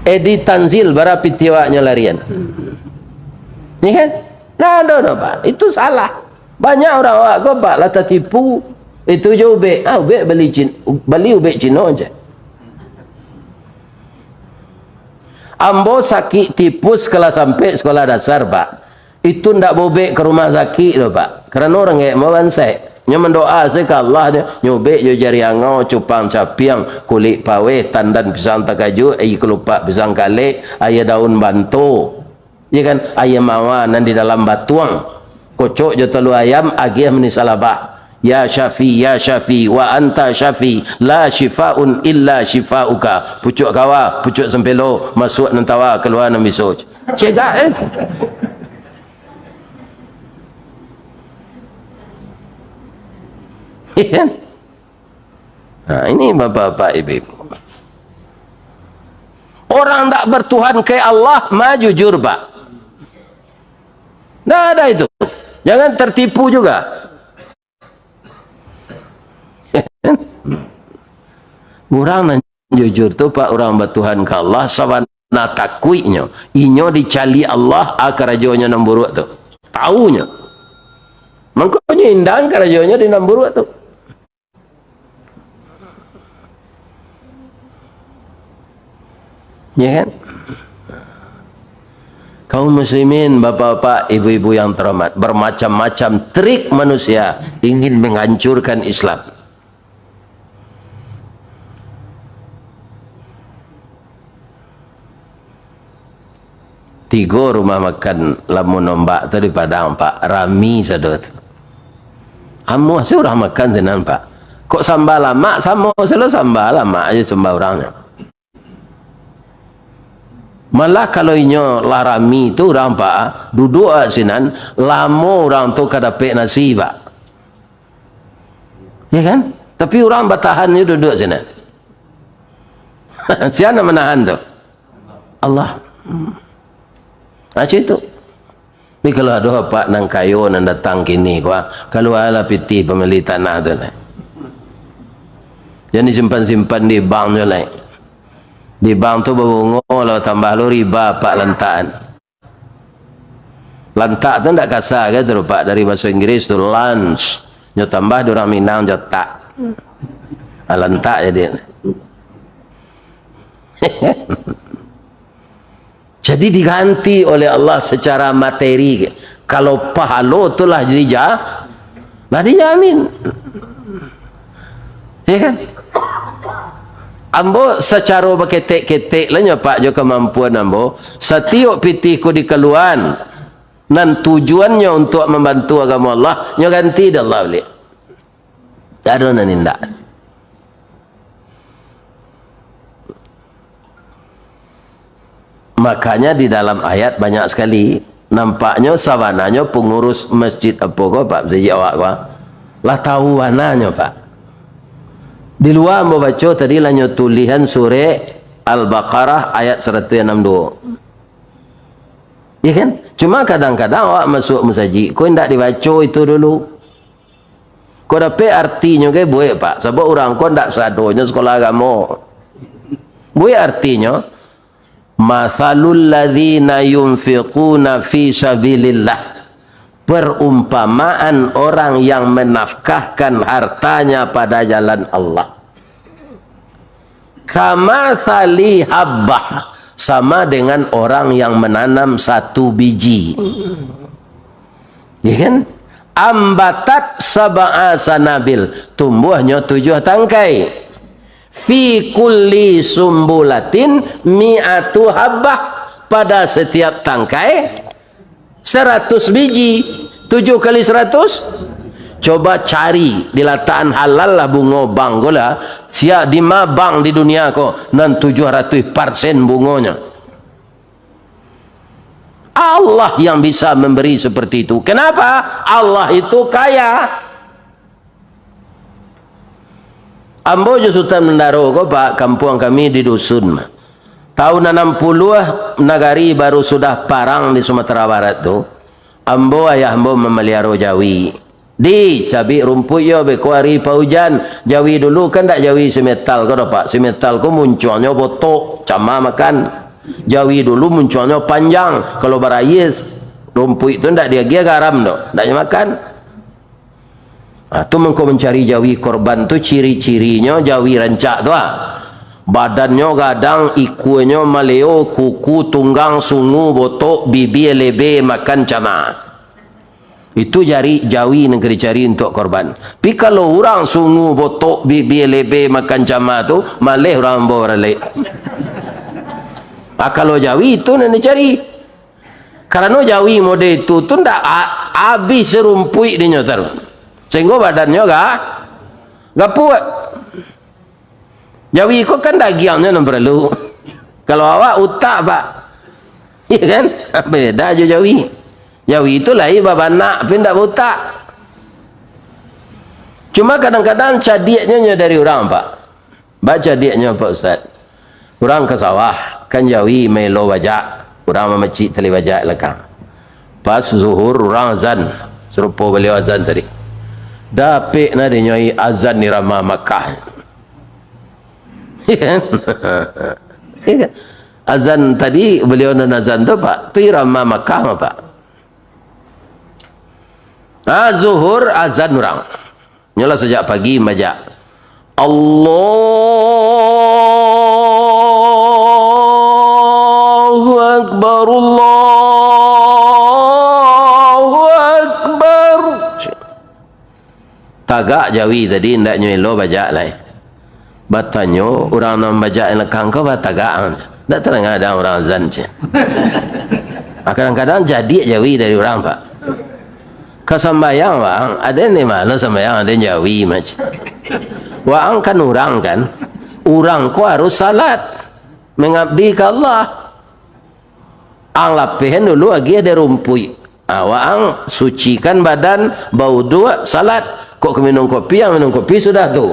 Edi Tanzil, bara pitih awaknyo larian. Iya kan? Ndak ado doh, Pak. Itu salah. Banyak urang awak ko, Pak, lah tatipu. Itu jo ubek. Ah, ubek bali Cin-, bali ubek Cino je. Ambo sakik tipus kelas ampek sekolah dasar, Pak. Itu ndak bobek ka rumah sakik doh, Pak. Karano rengek ambo bansaik. Nyo mandoa se ka Allah, nyo, nyo ubek jo jari angau, cupang capiang, kulik paweh, tandan pisang takajuik, aia kalupak pisang kalek, aia daun banto. Ya kan? Aia mawar nan di dalam batuang. Kocok jo talua ayam, agiah manih salabah. Ya Syafi, ya Syafi, wa anta Syafi, la syifaun illa syifauka. Pucuak kawa, pucuak sampelo, masuak nan tawa, kalua nan biso. Cegak, eh. Iya kan? Nah, ini bapak-bapak, ibu-ibu. Orang ndak bertuhan ke Allah, mah jujur, Pak. Ndak ada itu. Jangan tertipu juga. Urang nan jujur tu, Pak, urang batuhan ka Allah, sabana takuiknyo, inyo dicaliak Allah, a karajonyo nan buruak tu. Taunyo. Mangkonyo indang karajonyo di nan buruak tu. Ya kan? Kaum muslimin, bapak-bapak, ibu-ibu yang terhormat, bermacam-macam trik manusia ingin menghancurkan Islam. Tigo rumah makan Lamun Ombak tu di Padang, Pak, rami sado tu. Amuah se urang makan sinan, Pak. Kok samba lamak, samo se lo samba lamak aja samba urangnyo. Malah kalau inyo lah rami tu urang, Pak, duduak sinan, lamo urang tu ka dapek nasi, Pak. Ya kan? Tapi urang batahan je duduak sinan. Sia nan manahan tu? Allah. Hmm. Macam itu. Tapi kalau ado apak nan kayo nan datang kini ko, ah, kalualah pitih pambali tanah tu lah. Jan disimpan-simpan di bank tu lai. Di bank tu babungo lah, tambah lo riba apak lantakan. Lantak tu ndak kasa ka tu, Pak, dari bahaso Inggris tu, lunch. Nyo tambah di urang Minang jo tak. Ah, lantak jadi. Jadi diganti oleh Allah secara materi. Kalau pahalo tu lah dija-, lah dijamin. Ya kan? Ambo sacaro baketek-ketek lah nyo, Pak, jo kamampuan ambo. Satiok pitih ko dikaluan, nan tujuannyo untuak mambantu agamo Allah, nyo ganti dek Allah baliak. Ndak ado nan indak. Makanya di dalam ayat banyak sekali. Nampaknyo sabananyo pangurus masjid apo ko, Pak, masjid awak ko, ah, lah tahu bananyo, Pak. Di lua ambo baco tadi lah nyo tulihan surek Al-Baqarah ayat saratuih anam duo. Ya kan? Cuma kadang-kadang awak masuak masajik ko indak dibaco itu dulu. Ko dapek artinyo ge buek, Pak. Sabab urang ko ndak sadonyo sekolah agamo. Buek artinyo, "Matsalul ladzina yunfiquna fi sabilillah." Perumpamaan orang yang menafkahkan hartanya pada jalan Allah. Kamatsali habbah, sama dengan orang yang menanam satu biji. Ya kan? Ambatat sab'a sanabil, tumbuahnyo tujuah tangkai. Fi kulli sumbulatin mi'atu habbah, pada setiap tangkai saratus biji, tujuh kali saratus. Coba cari, dilatakan halal lah bungo bank ko lah, sia di ma bank di dunia ko, nan tujuah ratuih parsen bungonyo. Allah yang bisa memberi seperti itu. Kenapa? Allah itu kaya. Ambo jo Sutan Mandaro ko, Pak, kampuang kami di dusun. Tahun anam puluah, nagari baru sudah parang di Sumatera Barat tu, ambo, ayah ambo mamaliaro jawi. Di, cabik rumpuik yo, beko ari paujan. Jawi dulu kan ndak jawi simetal ko doh, Pak. Simetal ko muncuangnyo botok, cama makan. Jawi dulu muncuangnyo panjang. Kalau barayie, rumpuik tu ndak diagiah garam doh, ndak dimakan. Ah, tu mangko mancari jawi korban tu, ciri-cirinyo jawi rancak tu, ah. Badannyo gadang, ikuanyo maleo, kuku tunggang, sungu botok, bibia lebe, makan cama. Itu jari jawi nan ka dicari untuak korban. Tapi kalau urang sungu botok, bibia lebe, makan cama tu, maleh urang ambo baralek. Ah, kalau jawi itu nan dicari. Karano jawi model itu tu ndak a-, abih sarumpuik dinyo taruih. Sahinggo badannyo ga-, gapuak. Jawi ko kan dagiangnyo nan paralu. Kalau awak utak, Pak. Iya kan? Beda jo jawi. Jawi tu lahia babanak, tapi ndak bautak. Cuma kadang-kadang cadiaknyo nyo dari urang, Pak. Bak cadiaknyo, Pak Ustaz. Urang ka sawah, kan jawi maelo bajak. Urang mamacik tali bajak lakang. Pas zuhur, urang azan. Sarupo baliau azan tadi. Dapek nah dinyo azan irama Makkah. Iya kan? Iya kan? Azan tadi, baliau nan azan tu, Pak, tu irama Makkah, Pak. Ah, zuhur azan urang. Nyolah sajak pagi majak. Allahu Akbar, Allahu Akbar. Tagak jawi tadi, ndak nyo elo bajak lai. Batanyo, urang nan bajak nan lakang ko batagak ang. Ndak tadanga dek ang urang azan, ceh. Ah, kadang-kadang jadi jawi dari urang, Pak. Ka sambayang, Bang, aden di ma lo sambayang, aden jawi mah, ceh. Waang kan urang, kan? Urang ko harus salat. Mangabdi ka Allah. Ang lapehan dulu agiah dari rumpuik. Ah, waang sucikan badan, bauduak, salat. Kok ka minum kopi, ang minum kopi sudah tu.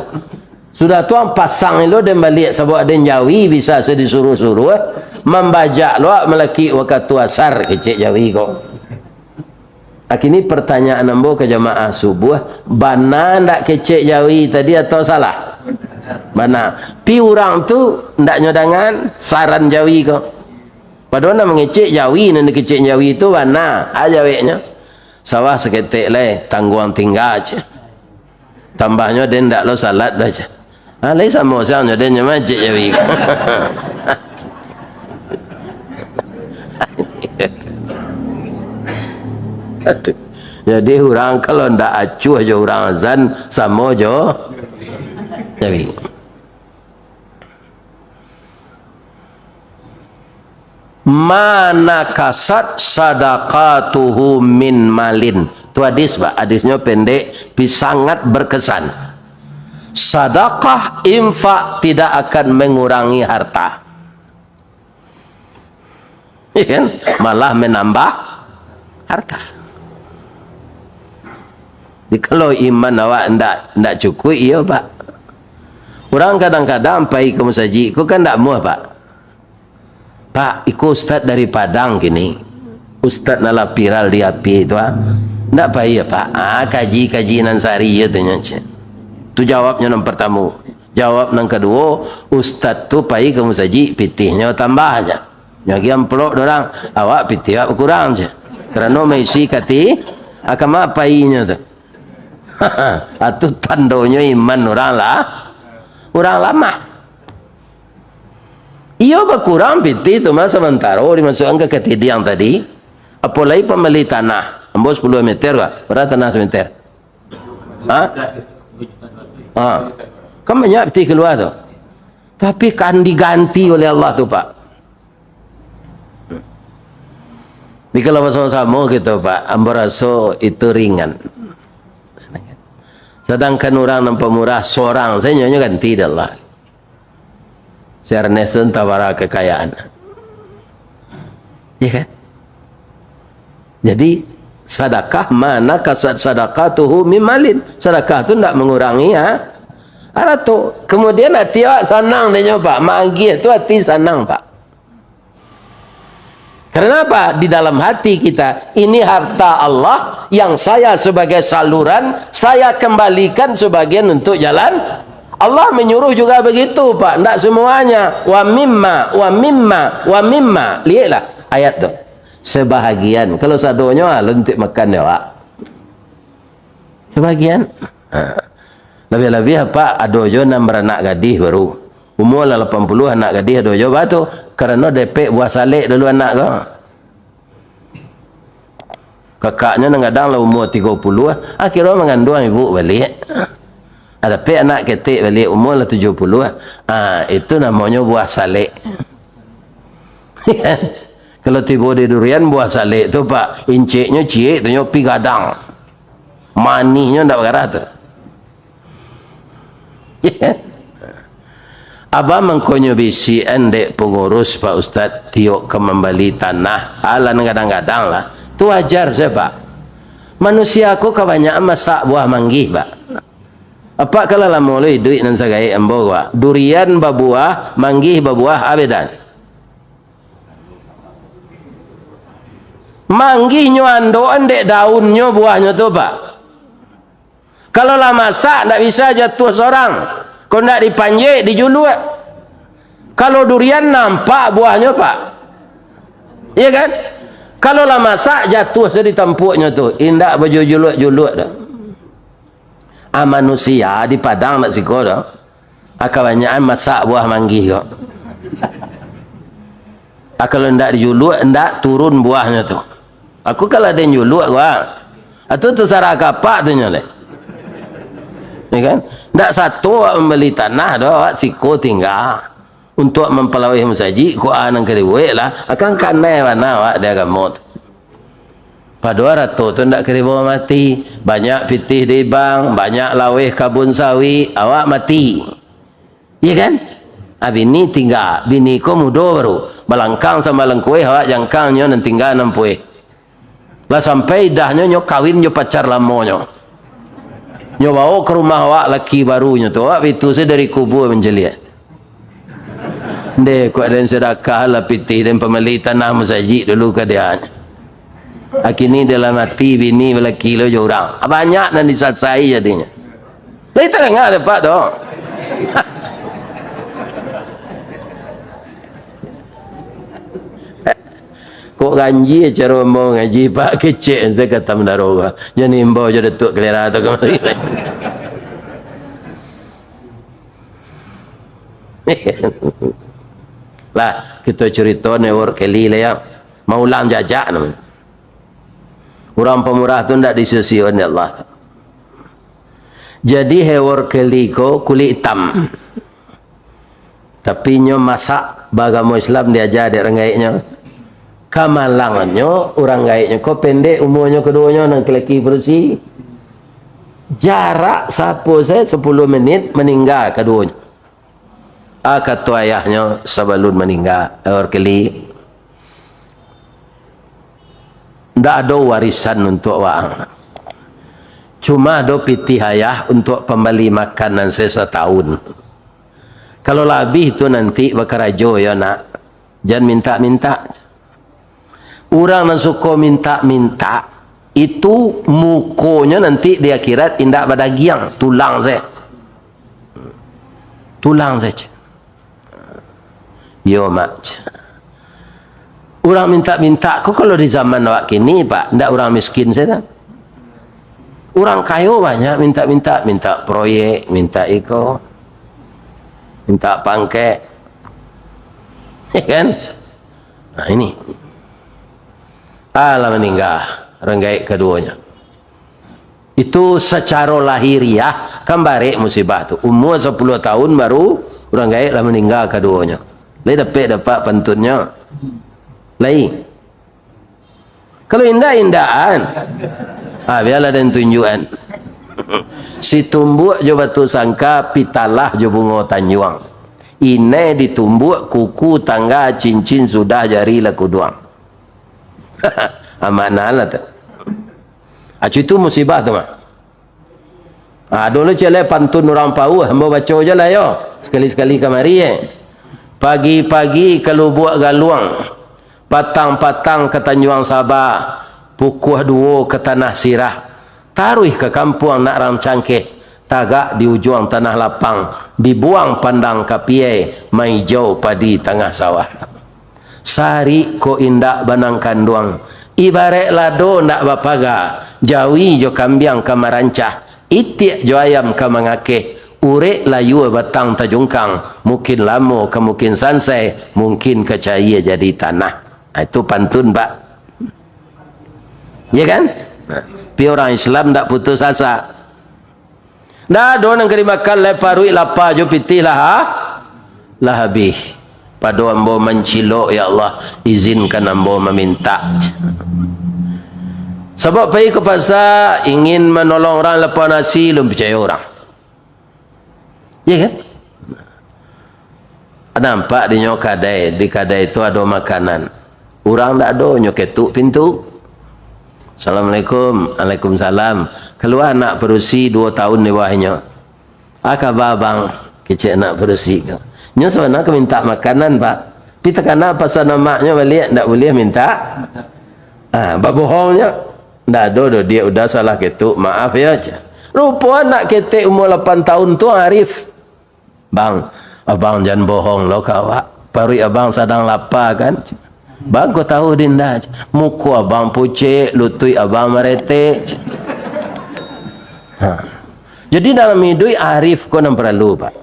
Sudah tu ang pasang dulu den baliak, sabab aden jawi bisa se disuruah-suruah, mambajak lo malakik wakatu asar, kecek jawi ko. Kini pertanyaan ambo ka jamaah subuah, bana ndak kecek jawi tadi atau salah? Bana. Pi urang tu ndak nyo dangan saran jawi ko. Padahal nan mangecek jawi, nan dikecek jawi tu bana, a jaweknyo. Sawah saketek lai, tangguang tingga, ceh. Tambahnyo den ndak lo salat doh, ceh. Ah, lai samo siang nyo den nyo mangecek jawi. Jadi urang kalau ndak acuah jo urang azan, samo jo jawi. Ma nakasat sadaqatuhu min malin. Tu hadis, Pak. Hadisnyo pendek, tapi sangat berkesan. Sadakah, infak tidak akan mengurangi harta. Iya kan? Malah menambah harta. Jadi, kalau iman awak ndak, ndak cukuik, iyo, Pak. Urang kadang-kadang pai ka masajik ko kan ndak amuah, Pak. Pak, iko ustaz dari Padang kini. Ustaz nan lah viral di H P tu, ah. Ndak pai, Pak. Ah, kaji-kaji nan sari je tu nyo, ceh. Tu jawabnyo nan partamo. Jawab nan kaduo, ustaz tu pai ka masajik, pitihnyo tambah je. Nyo agiah amplop dek urang, awak pitih awak bakurang je. Karano maisi kati, ah, kama painyo tu. Ah, tu tandonyo iman urang lah, urang lamah. Iyo bakurang pitih tu mah samantaro dimasuakkan ka katidiang tadi. Apolai pambali tanah, ambo sapuluah meter ka, bara tanah sameter? Ha? Ha. Kan banyak pitih kalua tu. Tapi kan diganti oleh Allah tu, Pak. Jadi kalau basamo-samo kito, Pak, ambo raso itu ringan. Sadangkan urang nan pamurah sorang sajo nyo ganti dek Allah. Si Ernest tu entah bara kakayaan. Iya kan? Jadi, sadakah, ma nakasat sadaqatuhu min malin. Sadakah tu ndak mangurangi, ha? Harato. Kemudian ati awak sanang dek nyo, Pak. Maagiah tu ati sanang, Pak. Karena apa? Di dalam hati kita, ini harta Allah yang saya sebagai saluran, saya kembalikan sebagian untuk jalan. Allah menyuruh juga begitu, Pak. Ndak semuanya. Wa mimma, wa mimma, wa mimma. Lihatlah ayat tu. Sebahagian. Kalau sadonyo, ah, lantik makan dek awak. Sebahagian. Ha. Labiah-labiah, Pak, ado jo nan baranak gadih baru. Umua lah lapan puluah, anak gadih ado jo ba tu, karano dapek buah salek dulu anak ko. Kakaknyo nan gadang lah umua tigo puluah, akhirnyo manganduang ibu baliak. Ah, dapek anak ketek baliak, umua lah tujuah puluah. Ah, itu namonyo buah salek. Kalau tibo di durian, buah salek tu, Pak, inceknyo ciek tu nyo pi gadang. Manihnyo ndak bagarah tu. Abah mangkonyo bisiakan dek pangurus, Pak Ustaz, tiok ka mambali tanah, alah nan gadang-gadang lah. Tu wajar sajo, Pak. Manusia ko kabanyakan masak buah manggih, Pak. Apak ka lah lamo lo iduik nan sagaek ambo ko, Pak. Durian babuah, manggih babuah, a bedan? Manggih nyo andokan dek daunnyo, buahnyo tu, Pak. Kalau lah masak, ndak bisa jatuah sorang. Kalau ndak dipanjek, dijuluak. Kalau durian nampak buahnyo, Pak. Iya kan? Kalau lah masak, jatuah sajo di tampuaknyo tu. Indak bajuluak-juluak doh. Ah, manusia di Padang ndak siko doh. Ah, kabanyakan masak buah manggih ko. Ah, kalau ndak dijuluak, ndak turun buahnyo tu. Aku kalau ado nan juluak ko, ah. Ah, tu tasarah ka apak tu nyo lai. Ya kan? Ndak sato awak mambali tanah doh, awak siko tingga. Untuak mampalaweh musajik, ko a nan ka dibuek lah, akan kanai bana awak di agamo tu. Pado arato tu ndak ka dibawa mati, banyak pitih di bank, banyak laweh kabun sawit, awak mati. Iya kan? Ah, bini tingga, bini ko mudo baru, balangkang samba langkueh, awak jangkangnyo nan tingga nan pueh. Lah sampai idahnyo, nyo kawin jo pacar lamonyo. Nyo bawo ka rumah awak laki barunyo tu, awak bitu se dari kubua mancaliak. Ndeh, kuak den sadakah lah pitih den pambali tanah musajik dulu ka dia. Akini dalam ati bini balaki lo jo urang. Banyak nan disasai jadinyo. Lai tadanga dek apak tu. Kok ganjia caro ambo ngaji, Pak, kecek se kata Mandaro ko. Jan imbau jo Datuak Kalera tu kamari. Lah, kito curito Howard Kelly lah, ya. Maulang jajak namonyo. Urang pamurah tu ndak disio-sio dek Allah. Jadi Howard Kelly ko kulik itam. Tapi nyo masak baagamo Islam, diaja dek rang gaeknyo. Kamalangannyo, urang gaeknyo ko pendek umuanyo kaduonyo, nan laki padusi. Jarak sapo se sapuluah menit maningga kaduonyo. Ah, kato ayahnyo sabalun maningga, Howard Kelly, ndak ado warisan untuak waang. Cuma ado pitih ayah untuak pambali makanan se satahun. Kalau lah abih tu nanti bakarajo yo, Nak. Jan mintak-mintak. Urang nan suko mintak-mintak, itu mukonyo nanti di akhirat indak badagiang, tulang se. Tulang sajo. Iyo, Mak. Urang mintak-mintak ko kalau di zaman awak kini, Pak, ndak urang miskin sajo. Urang kayo banyak mintak-mintak, mintak proyek, mintak iko, mintak pangkek. Ya kan? Nah, ini. Alah maningga, rang gaek kaduonyo. Itu sacaro lahiriah, kan barek musibah tu. Umua sapuluah tahun baru, urang gaek lah maningga kaduonyo. Lai dapek-dapek pantunnyo? Lai. Kalau indak, indakan. Ah, bialah den tunjuakan. Situmbuak jo Batusangka, pitalah jo Bungo Tanjuang. Inai ditumbuak, kuku tangga, cincin sudah, jari lah kuduang. Amanah lah tu. Acu itu musibah tu mah. Ah, ado lo ciek lai pantun urang pauah, ambo baco jo lah yo. Sakali-sakali kamari, eh. Pagi-pagi ka Lubuak Galuang, patang-patang ka Tanjuang Saba, pukua duo ka Tanah Sirah, taruih ka kampuang nak rang cangkeh, tagak di ujuang tanah lapang, dibuang pandang ka piai, maijau padi tangah sawah. Sarik ko indak banang kanduang, ibaraik lado ndak bapaga, jawi jo kambiang ka marancah, itiak jo ayam ka mangakeh, Urek layua batang tajungkang, mungkin lamo ka mungkin sansai, mungkin ka caia jadi tanah. Ah, itu pantun, Pak. Ya kan? Nah, tapi urang Islam ndak putus asa. Ndak ado nan ka dimakan, lai paruik lapa jo pitih lah, ha? Lah habih. Pado ambo mancilok, ya Allah, izinkan ambo mamintak. Sabab pai ka pasa, ingin manolong urang lapau nasi, lun picayo urang. Ya kan? Nampak di nyo kadai, di kadai tu ado makanan. Urang ndak ado, nyo ketuk pintu. "Assalamualaikum." "Waalaikumsalam." Kalua anak padusi duo taun di bawah inyo. "A kaba, Bang?" kecek anak padusi ko. Nyo sabana ka mintak makanan, Pak. Tapi takana pasan amaknyo baliak, ndak buliah mintak. Ah, babohong nyo. "Ndak ado doh, Diak, udah salah ketuk, maaf yo," cek. Rupo anak ketek umua lapan taun tu arif. "Bang, abang jan bohong lo ka awak. Paruik abang sadang lapa kan?" "Bang, ko tahu di ndak?" "Muko abang pucek, lutuik abang maretek." Ha. Jadi dalam iduik arif ko nan paralu, Pak.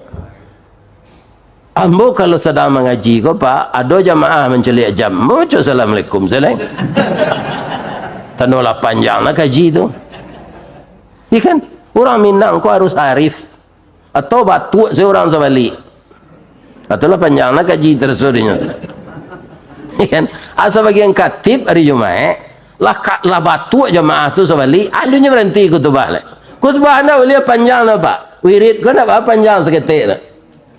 Ambo kalau sadang mangaji ko, Pak, ado jamaah mancaliak jam, ambo baco assalamualaikum sajo. Tando lah panjang lah kaji tu. Iya kan? Urang Minang ko harus arif. Atau batuak se urang sabalik. Atau lah panjang lah kaji taraso dinyo tu. Iya kan? Asa bagian katib hari Jumaik, lah ka-, lah batuak jamaah tu sabalik, adonyo baranti kutubah lah. Kutubah ndak buliah panjang lah, Pak. Wirid ko ndak ba-, panjang saketek lah.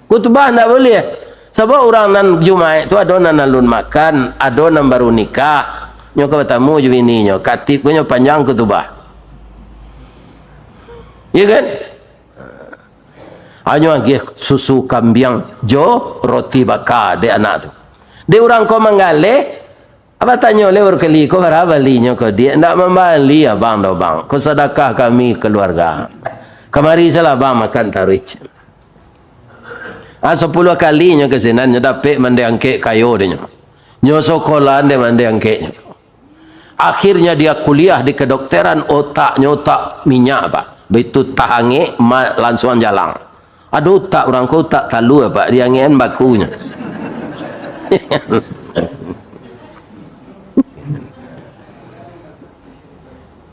Kutubah ndak buliah. Sabab urang nan Jumaik tu ado nan alun makan, ado nan baru nikah. Nyo ka batamu jo bininyo, katib ko nyo panjang kutubah. Iya kan? Hanyo agiah susu kambiang jo roti baka dek anak tu. Dek urang ko manggaleh, Abah tanyo lewat kali ko, bara balinyo ko, Diak? Ndak mambali abang doh, Bang. Ko sadakah kami kaluarga. Kamari salah abang makan taruih. Ah, sapuluah kalinyo ka sinan, nyo dapek mandeh angkek kayo dinyo. Nyo sakola dek mandeh angkeknyo. Akhirnya dia kuliah di kedokteran, otaknyo otak minyak, Pak. Baitu tahangek, ma-, lansuang jalang. Ado utak urang ko, utak talua, Pak, diangekan bakunyo.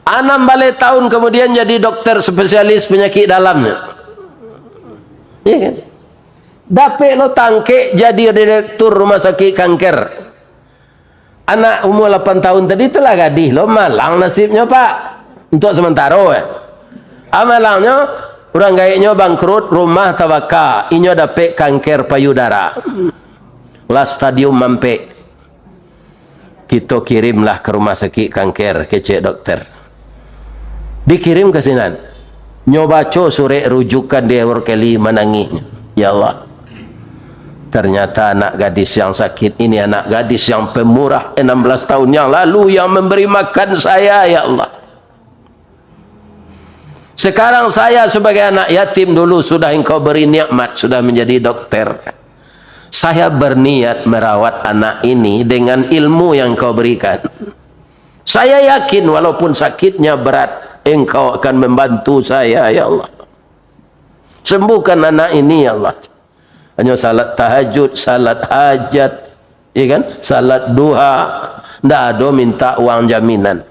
Anam baleh tahun kemudian jadi dokter spesialis penyakit dalamnya. Iya kan? Dapek lo tangkek jadi direktur rumah sakit kanker. Anak umua lapan tahun tadi tu lah gadih lo, malang nasibnyo, Pak. Untuak samantaro, eh. Ah, malangnyo, urang gaeknyo bangkrut, rumah tabaka, inyo dapek kanker payudara. Lah stadium ampek. Kito kirimlah ka rumah sakik kanker, kecek dokter. Dikirim ka sinan. Nyo baco surek rujukan di Workeli, manangih. Ya Allah. Ternyata anak gadis yang sakit ini anak gadis yang pemurah enam belas tahun yang lalu yang memberi makan saya, ya Allah. Sekarang saya sebagai anak yatim, dulu sudah Engkau beri nikmat, sudah menjadi dokter. Saya berniat merawat anak ini dengan ilmu yang Engkau berikan. Saya yakin walaupun sakitnya berat, Engkau akan membantu saya, ya Allah. Sembuhkan anak ini, ya Allah. Hanyo salat tahajud, salat hajat, ya kan? Salat duha, ndak ado minta uang jaminan.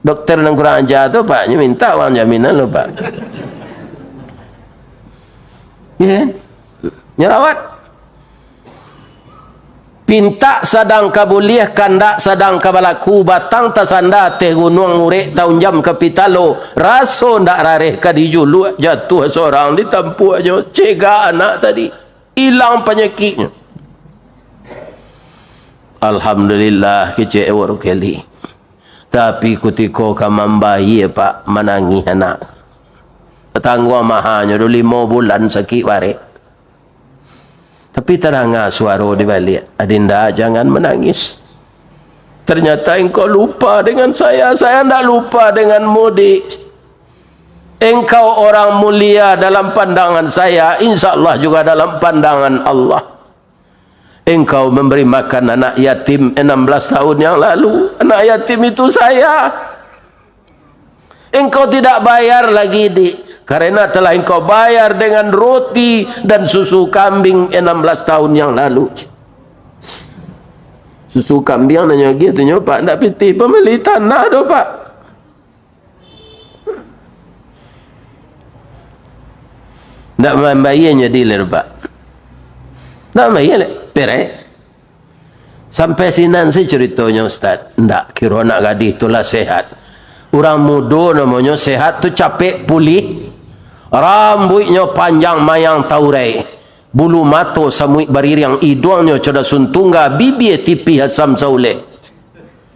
Dokter nan kurang aja tu, Pak, nyo minta uang jaminan lo, Pak. Ya kan? Nyo rawat. Pintak sadang ka buliah, kandak sadang ka balaku, batang tasanda ateh gunuang, urek taunjam ka pitalo, raso ndak rareh ka dijuluak, jatuah sorang ditampuaknyo, cegak anak tadi, ilang panyakiknyo. Alhamdulillah, kecek Workeli. Tapi kutiko ka mambayia, Pak, manangih anak. Tangguang mahanyo tu limo bulan sakik barek. Tapi tadanga suaro di baliak, "Adinda, jangan menangis. Ternyata engkau lupa dengan saya, saya ndak lupa denganmu, Dik. Engkau orang mulia dalam pandangan saya, insya Allah juga dalam pandangan Allah. Engkau memberi makan anak yatim enam belas tahun yang lalu. Anak yatim itu saya." Engkau tidak bayar lagi, Dik. Karena telah engkau bayar dengan roti dan susu kambing enam belas tahun yang lalu. Susu kambing nanyo agiah tu nyo, Pak, ndak pitih pambali tanah doh, Pak. Ndak mambayia nyo dilir, Pak. Ndak mambayia, leh. Perek. Sampai sinan se curitonyo, Ustaz. Ndak, kiro anak gadih tu lah sehat. Urang mudo namonyo sehat tu capek pulih. Rambuiknyo panjang mayang taurai. Bulu mato samuik baririang, iduangnyo coda suntungga, bibia tipih asam sauleh.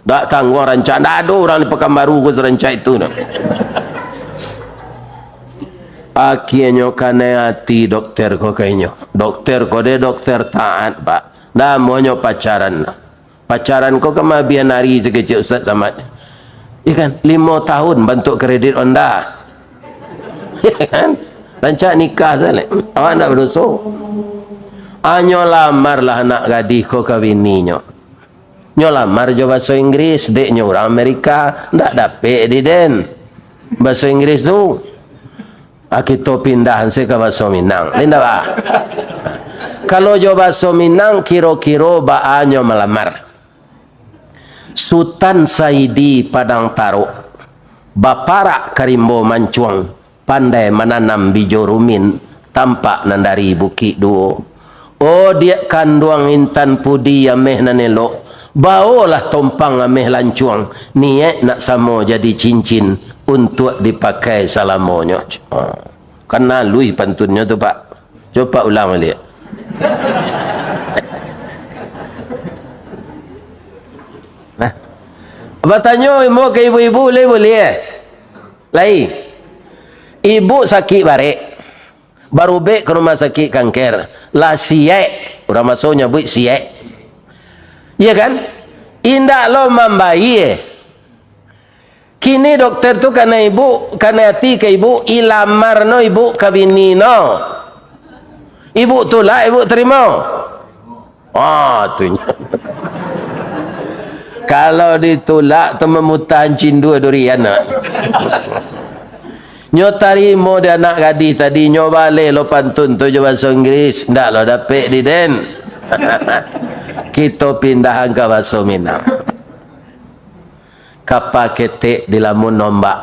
Dak tangguang rancak, ndak ado urang di Pakanbaru ko sarancak itu nah. Akienyo kanai ati dokter ko ka inyo. Dokter ko de dokter taat, Pak. Namonyo pacaran. Pacaran ko kan maabihan ari sakecek Ustaz Samad. Iya kan? Limo tahun bantuak kredit Honda. Iya kan? Rancak nikah sajo. Awak ndak badoso. Anyo lamarlah anak gadih ko ka bininyo. Nyo lamar jo baso Inggris, dek nyo urang Amerika, ndak dapek di den. Baso Inggris tu. Ah, kito pindah se ka baso Minang. Indak, bah? Kalau jo baso Minang, kiro-kiro baa nyo malamar. Sutan Saidi Padang Tarok, baparak ka rimbo mancuang, pandai mananam bijo rumin, tampak nan dari Bukik Duo. Oh, diak kanduang intan pudi ameh nan elok, baolah tompang ameh lancuang, niaik nak samo jadi cincin, untuak dipakai salamonyo. Ha. Kan aluih pantunnyo tu, Pak. Cubo, Pak, ulang baliak. Nah. Batanyo mo ka ibu-ibu, lai buliah? Lai. Ibu sakik barek. Barubek ka rumah sakik kanker. Lah siek. Urang maso nyabuik siek. Iya kan? Indak lo mambayia. Kini dokter tu kanai ibu, kanai ati ka ibu, ilamarno ibu ka bini no. Ibu tulak, ibu tarimo? Ah, tu nyo. Kalau ditulak tu mamutahan cindua durian, nak. Nyo tarimo di anak gadih tadi, nyo baleh lo pantun tu jo baso Inggris, ndak lo dapek di den. Kito pindahan ka baso Minang. Kapa ketek dilamun ombak,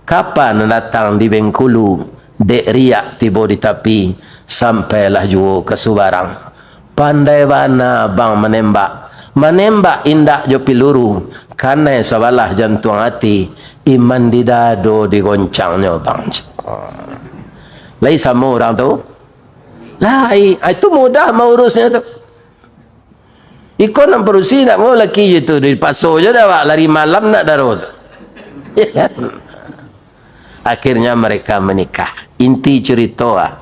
kapa nan datang di Bengkulu, dek riak tibo di tapi, sampailah juo ka subarang. Pandai bana abang manembak, manembak indak jo piluru, kanai sabalah jantuang ati, iman di dado digoncangnyo, bang. Lai samo urang tu? Lai, itu mudah maurusnyo tu. Iko nan padusi ndak mau laki je tu, dipaso je dah awak lari malam nak daro tu. Ya kan? Akhirnya mereka menikah. Inti cerita, ah,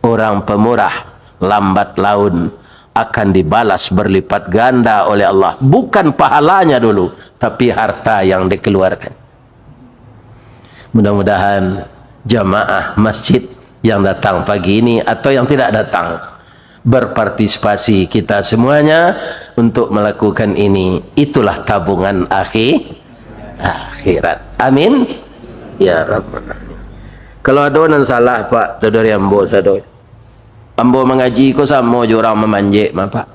orang pemurah lambat laun akan dibalas berlipat ganda oleh Allah. Bukan pahalanya dulu, tapi harta yang dikeluarkan. Mudah-mudahan jamaah masjid yang datang pagi ini atau yang tidak datang, berpartisipasi kita semuanya untuk melakukan ini. Itulah tabungan akhi-, akhirat. Amin. Ya Rabbal Alamin. Kalau ado nan salah, Pak, tu dari ambo sado. Ambo mangaji ko samo jo urang mamanjek mah, Pak.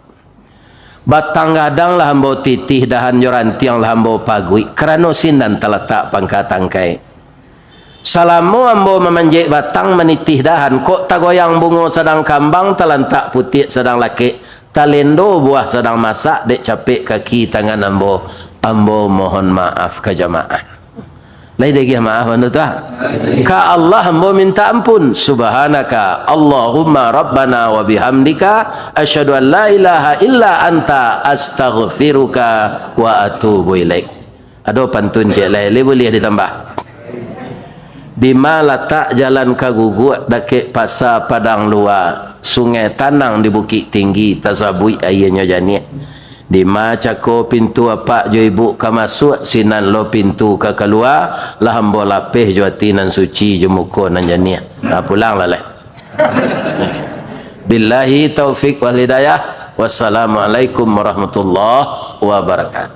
Batang gadang lah ambo titih, dahan jo rantiang lah ambo paguik, karano sinan talatak pangka tangkai. Salamo ambo mamanjek batang, manitih dahan, kok tagoyang bungo sadang kambang, talantak putiak sadang lakek, talendo buah sadang masak, dek capek kaki tangan ambo, ambo mohon maaf ka jamaah. Lai diagiah maaf anu tu, ah? Ka Allah ambo minta ampun. Subhanaka Allahumma Rabbana wa bihamdika, asyhadu an la ilaha illa anta, astaghfiruka wa atubu ilaik. Ado pantun ciek lai, lai buliah ditambah. Dima latak jalan ka Guguak, dakek Pasa Padang Lua, Sungai Tanang di Bukik Tinggi, tasabuik aianyo janiah. Dima cako pintu apak jo ibuk ka masuak, sinan lo pintu ka kalua, lah ambo lapeh jo ati nan suci, jo muko nan janiah. Nah, pulanglah lai. Billahi taufik wal hidayah. Wassalamualaikum warahmatullahi wabarakatuh.